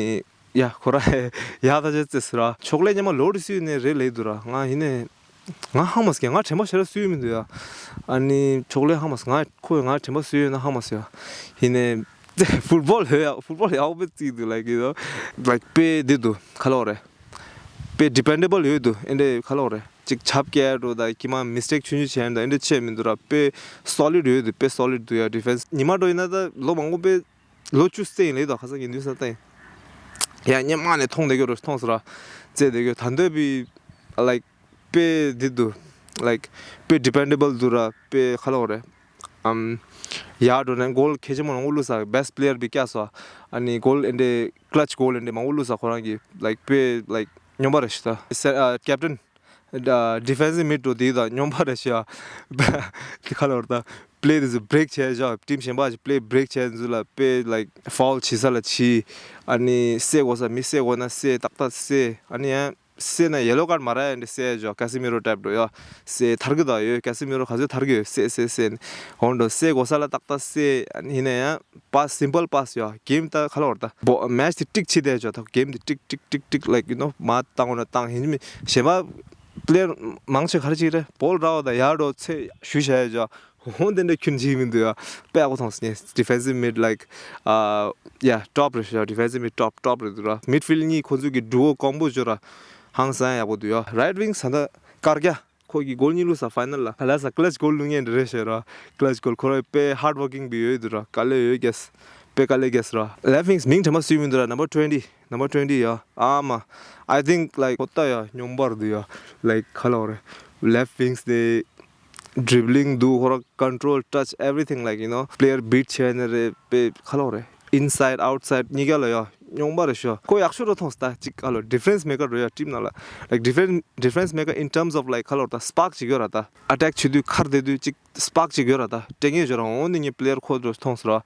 ཡ་ཁོ་ར་ཡག་ཐག་ཆོད་བརྩེས་སོང་ར། ཕྱོགས་ལས་སྔོན་མ་ལོ་རེ་སུ་ཡིན་ནས་རེད་ལབ་འདུག་ར། ང་ཡིན་ནས། ང་ཧ་མ་སོང་། ང་དྲན་པ་ཞེ་དྲག་སུ་ཡོད་མི་འདུག་ཡ། ཨ་ནི་ཕྱོགས་ལས་ཧ་མ་སོང་། ང་ཁོ་ང་དྲན་པ་སུ་ཡོད་ན་ཧ་མ་སོང་ཡ། ཡིན་ནའི་ཕུཊ་བོལ་ཡོད་ཡ། ཕུཊ་བོལ་ཡག་པོ་བརྩིས་འདུག་ལའིཀ་ཡོད་ལའིཀ་དཔེ་འདི་འདུག་ག་ལབ་དགོས་རེད། དཔེ་ཌི་པེན་ཌེ་བལ་ཡོད་འདུག་ཨེ་འདྲས་ག་ལབ་དགོས་རེད། ཅིག་ཆབ་བཀལ་འགྲོ་ད་ཀྱི་མ་མིས་ཊེག་ཆུང་ཆུང་བྱས་ད་ཨེ་འདྲས་བྱས་མི་འདུག་ར། དཔེ་སོ་ལིཌ་ཡོད་འདུག་དཔེ་སོ་ལིཌ་འདུག་ཡ། ཌི་ཕེན་སི་ཉི་མ་འགྲོ་ཡིན་ན་ད་ལོ་མང་པོ་དཔེ་ལོ་བཅུ་རྩེ་ཡིན་ལེ་དོ་ཁ་སང་གི་འདུག་ས་ཏེ། ཡ་སྔོན་མ་ནས་མཐོང་བསྡད་ཀྱི་རོ་མཐོང་སོང་ར། རྩེ་བསྡད་ཀྱི་ད་འདོད་པའི་ལའིཀ་དཔེ་འདི་འདུག་ལའིཀ་དཔེ་ཌི་པེན་ཌེ་བལ་འདུག་ར། དཔེ་ག་ལབ་དགོས་རེད། ཨམ། ཡར་འགྲོ་ནས་གོལ་གལ་ཆེན་པོ་མང་པོ་བླུགས་ས། བེ་སི་ཊི་པི་ལེ་ཡར་བི་ཀ་སོ། ཨ་ནི་གོལ་ཨེ་འདྲས་ཀ་ལ་ཆི་གོལ་ཨེ་འདྲས་མང་པོ་བླུགས་ས། ཁོ་རང་གི་ལའིཀ་དཔེ་ལའིཀ་སྨྱོན་པ་རེད་ཤི་ད། སེ་ཨ་ཀེབ་ཊན། ཌི་ཕེན་སི་མིཌ་འགྲོ་དེ་དང་སྨྱོན་པ་རེད་ཤི་ཡ། དེ་ག་ལབ་དགོས་རེད་ད། པི་ལེ་དེ་ཚོ་བྷི་རེག་བྱས་བཞག་ཊིམ་གཞན་པ་ཞིག་པི་ལེ་བྷི་རེག་བྱས་འཛུལ་ལ་དཔེ་ལའིཀ་ཕའུལ་བྱེད་ས་ལ་བྱེད། ཨ་ནི་བསད་དགོས་ས་མི་བསད་དགོས་ན་བསད་ཏག་ཏག་བསད། ཨ་ནི་ཡང་བསད་ན་ཡེ་ལོ་ཀར་མ་རག་ཡ་འདྲ་བསད་བཞག་ཀ་སི་མི་རོ་ཊའིབ་འགྲོ་ཡ། བསད་ཐར་གི་ད་ཡོད། ཀ་སི་མི་རོ་ག་ཚོད་ཐར་གི་ཡོད། བསད་བསད་བསད་ནས་འོང་འགྲོ། བསད་དགོས་ས་ལ་ཏག་ཏག་བསད། ཨ་ནི་ཡིན་ན་ཡང་པ་སི་སིམ་པལ་པ་སི་ཡ། གེམ་ད་ག་ལབ་དགོས་རེད་ད། བོ་མེ་ཆི་དེ་ཀྲིག་བྱེད་བསྡད་བཞག་ད་གེམ་དེ་ཀྲིག་ཀྲིག་ཀྲིག་ཀྲིག་ལའིཀ་ཡུ་ནོ་མར་བཏང་འོ་ན་བཏང་ཡིན་མི་གཞན་པ། པི་ལེ་ཡར་མང་ཆེ་ག་རེ་བྱེད་ཀྱི་རེད། བོལ་རག་པ་དང་ཡར་འགྲོ་ཚེ་ཞུ་བྱ་ཡ་ཅོ། འོ་དེ་འདྲ་ཁྱོན་ཅིག་མི་འདུག་ཡ། དཔེ་ཡག་པོ་མཐོང་སོང་། ངས་ཌི་ཕེན་སིབ་མིཌ་ལའིཀ་ཨ་ཡ་ཊོབ་རེད་ཤག་ཌི་ཕེན་སིབ་མིཌ་ཊོབ་ཊོབ་རེད་འདུག་ར། མིཌ་ཕིལ་གཉིས་ཁོ་ཚོ་གི་ཌུ་ཨོ་ཀོམ་བོ་ཅོ་ར། ཧང་སང་ཡག་པོ་འདུག་ཡ། རའིཊ་ཝིང་ས་མཐའ་དཀར་རྒྱ། ཁོ་གི་གོལ་གཉིས་བླུགས་ས་ཕའི་ནལ་ལ། ལ་ས་ཀ་ལ་ཆི་གོལ་བླུགས་མཁན་རེད་ཤག་ར། ཀ་ལ་ཆི་གོལ་ཁོ་ར་དཔེ་ཧརཌ་ཝོར་ཀིང་བི་ཡོད་འདུག་ར། དཀའ་ལས་ཡོད་རྒྱས། དཔེ་དཀའ་ལས་རྒྱས་ར། ལེཕཊ་ཝིང་མིང་དྲན་པ་སུས་མི་འདུག་ར། ནམ་བར་ཊུ་ཝེན་ཊི། ནམ་བར་ཊུ་ཝེན་ཊི་ཡ། ཨ་མ། I think like ཁོ་ད་ཡ་སྙོམས་པར་འདུག་ཡ། ལའིཀ་ག་ལབ་དགོས་རེད། ལེཕཊ་ཝིང་དེ་ཌི་རི་བི་ལིང་འདུག་ཁོ་ར་ཀོན་ཊོལ་ཊཆ་ཨེ་ཝི་རི་ཐིང་ལའིཀ་ཡུ་ནོ་པི་ལེ་ཡར་བྷིཊ་བྱས་ནས་རེད། དཔེ་ག་ལབ་དགོས་རེད། ཨིན་སའིཌ་ཨའུཊ་སའིཌ་གཉིས་ཀ་ལ་ཡ་སྙོམས་པར་རེད་ཤག་ཁོ་ཡག་ཤོས་ར་མཐོང་སོང་ད། ཅིག་ག་ལབ་ཌི་ཕེན་སི་མེ་ཀར་རེད་ཡ་ཊིམ་ནང་ལ། ལའིཀ་ཌི་ཕེན་ཌི་ཕེན་སི་མེ་ཀར་in terms of like ག་ལབ་དགོས་རེད། ད་སི་པཱརཀ་ཅིག་ཡོད་ར། ད་ཨ་ཊེག་བྱེད་དུས་ཁར་བསྡད་དུས་ཅིག་སི་པཱརཀ་ཅིག་ཡོད་ར། ད་སྤྲད་མཁན་ཡོད་ར། འོ་འདི་ངས་པི་ལེ་ཡར་ཁོ་འདྲ་མཐོང་སོང་ར།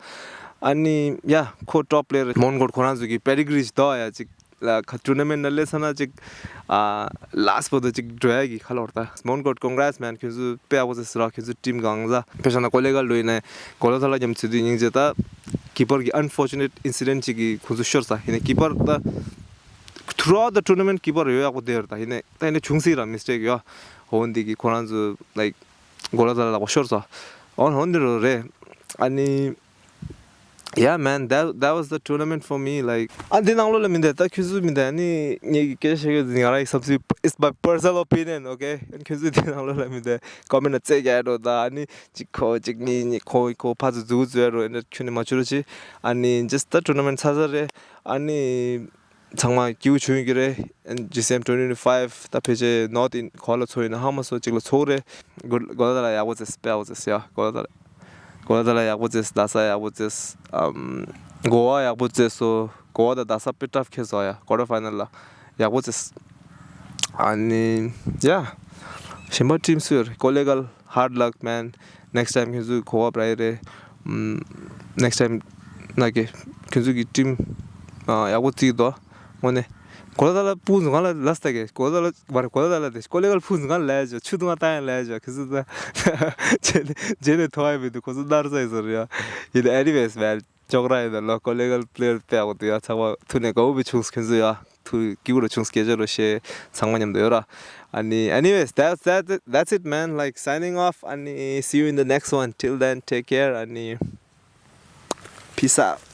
ཨ་ནི་ཡ་ཁོ་ཊོབ་པི་ལེ་ཡར་མོན་གྷོ་ཁོ་རང་ཚོ་གི་པེ་ཌི་གི་རི་ཅིག་འདུག་ཡ། ཅིག་ལ་ཁ་ཊུར་ན་མེནཊ་ནང་སླེབས་ཚར་ན་ཅིག་ཨ་ལཱསཊ་བར་དུ་ཅིག་འགྲོ་ཡ་གི་ག་ལབ་དགོས་རེད། ད་མོན་གྷོ་ཀོང་གྷི་རེ་ཊི་མེན། ཁྱོད་ཚོ་དཔེ་ཡག་པོ་བྱས་སོང་ར། ཁྱོད་ཚོ་ཊིམ་གང་ཟ། དཔེ་བཞག་ན་ཀོ་ལི་གྷལ་ལོ་ཡིན་ནའི་གོ་ལ་ཐ་ལ་མཉམ་བྱེད་དུས་སྙིང་རྗེ། ད་གི་པར་གི་ཨན་ཕོར་ཅུ་ནེཊ་ཨིན་སི་ཌེན་ཊི་ཅིག་གིས་ཁོ་ཚོ་ཤོར་ཚར། ཡིན་ནའི་གི་པར་ད་ཐུར་ཨའུཊ་ད་ཊུར་ན་མེནཊ་གི་པར་ཡོད་ཡག་པོ་བསྡད་ཡོད་རེད། ད་ཡིན་ནའི་ད་ཡིན་ནའི་བྱུང་སྲིད་ར། མིས་ཊེག་ཡོད། འོ་འདི་གི་ཁོ་རང་ཚོ་ལའིཀ་གོ་ལ་ཐ་ལ་ལག་པ་ཤོར་ཚར། འོ་འོ་འདི་རུ་རེད། ཨ་ནི Yeah, man, that that was the tournament for me. Like, ཨ་འདི་ནང་ལོགས་ལ་མི་འདུག་ད་ཁྱོད་ཚོ་མི་འདུག་ཨ་ནི་ངེད་ཀྱི་སྐད་ཆ་བཤད་ཀྱི་ཡོད། ང་རང་གི་བསམ་ཚུལ། It's my personal opinion, okay? ཨ་ནི་ཁྱོད་ཚོ་འདི་ནང་ལོགས་ལ་མི་འདུག་ཀོ་མེནཊ་ནང་རྩེད་རྒྱག་འགྲོ་ད། ཨ་ནི་གཅིག་ཁོ་གཅིག་གཉིས་གཉིས་ཁོ་ཁོ་ཕར་ཚུར་འཛུགས་འཛུགས་འགྲོ། ཨ་ནི་ཁྱོད་ནི་མ་བྱུང་རོགས་བྱེད། ཨ་ནི་just the tournament ཚར་ཚར་རེད། ཨ་ནི། ཚང་མ་སྐྱིད་པོ་བྱུང་ཡོད་ཀྱི་རེད། ཇི་སི་ཨེམ་twenty twenty-five ད་ཕལ་ཆེར་ནོར་ཐི་ཨིན་ག་ལ་ཚོགས་ཡོད་ན་ཧ་མ་སོ་གཅིག་ལ་ཚོགས་རེད། གོ་གོ་ལ་ཐ་ལ་ཡག་པོ་བྱས། དཔེ་ཡག་པོ་བྱས་ཡ། གོ་ལ་ཐ་ལ་གོ་ལ་ཐ་ལ་ཡག་པོ་བྱས། རྡ་ས་ཡག་པོ་བྱས། ཨམ། གོ་བ་ཡག་པོ་བྱས་སོང་། གོ་བ་དང་རྡ་ས་དཔེ་ཊབ་ཁེལ་སོང་ཡ། ཀོར་ཊར་ཕའི་ནལ་ལ་ཡག་པོ་བྱས། ཨ་ནི་ཡ། གཞན་པ་ཊིམ་སུ་ཡོད་རེད། ཀོ་ལི་གྷལ། Hard luck, man. Next time ཁྱོད་ཚོ་གོ་བ་བརྒྱབ་ཡ་རེད། ཨམ། Next time ན་གི་ཁྱོད་ཚོ་གི་ཊིམ་ཨ་ཡག་པོ་བརྩི་དོ། དངོས་གནས། གོ་ལ་ཐ་ལ་ཕུགས་འཛུགས་གང་ལ་ལ་སྟ་གི། གོ་ལ་ཐ་ལ་མ་རེད། གོ་ལ་ཐ་ལ་དེ་ཀོ་ལི་གྷལ་ཕུགས་འཛུགས་གང་ལ་ལས་ཅོ། ཆུ་དུང་བ་བཏང་ཡ་ལས་ཅོ། ཁྱོད་ཚོ་ད་རྗེས་ནས་རྗེས་ནས་ཐོ་བ་ཡ་མི་འདུག་ཁོ་ཚོ་ནར་ས་ཡི་ཟེར་ཡ། ཡིན། Anyways, man. ཅོག་ར་ཡིན་ད་ལོ། ཀོ་ལི་གྷལ་པི་ལེ་ཡར་དཔེ་ཡག་པོ་འདུག་ཡ། ཚང་མ་ཐུགས་ནས་དགའ་པོ་བྱུང་། ཁྱོད་ཚོ་ཡ་ཐུགས་སྐྱིད་པོ་རུ་བྱུང་། སྐད་ཆ་རུ་བཤད། ཚང་མ་མཉམ་དུ་ཡོད་ར། ཨ་ནི། Anyways, that's that's it, that's it, man. Like, signing off. ཨ་ནི། See you in the next one. Till then, take care. ཨ་ནི། Peace out.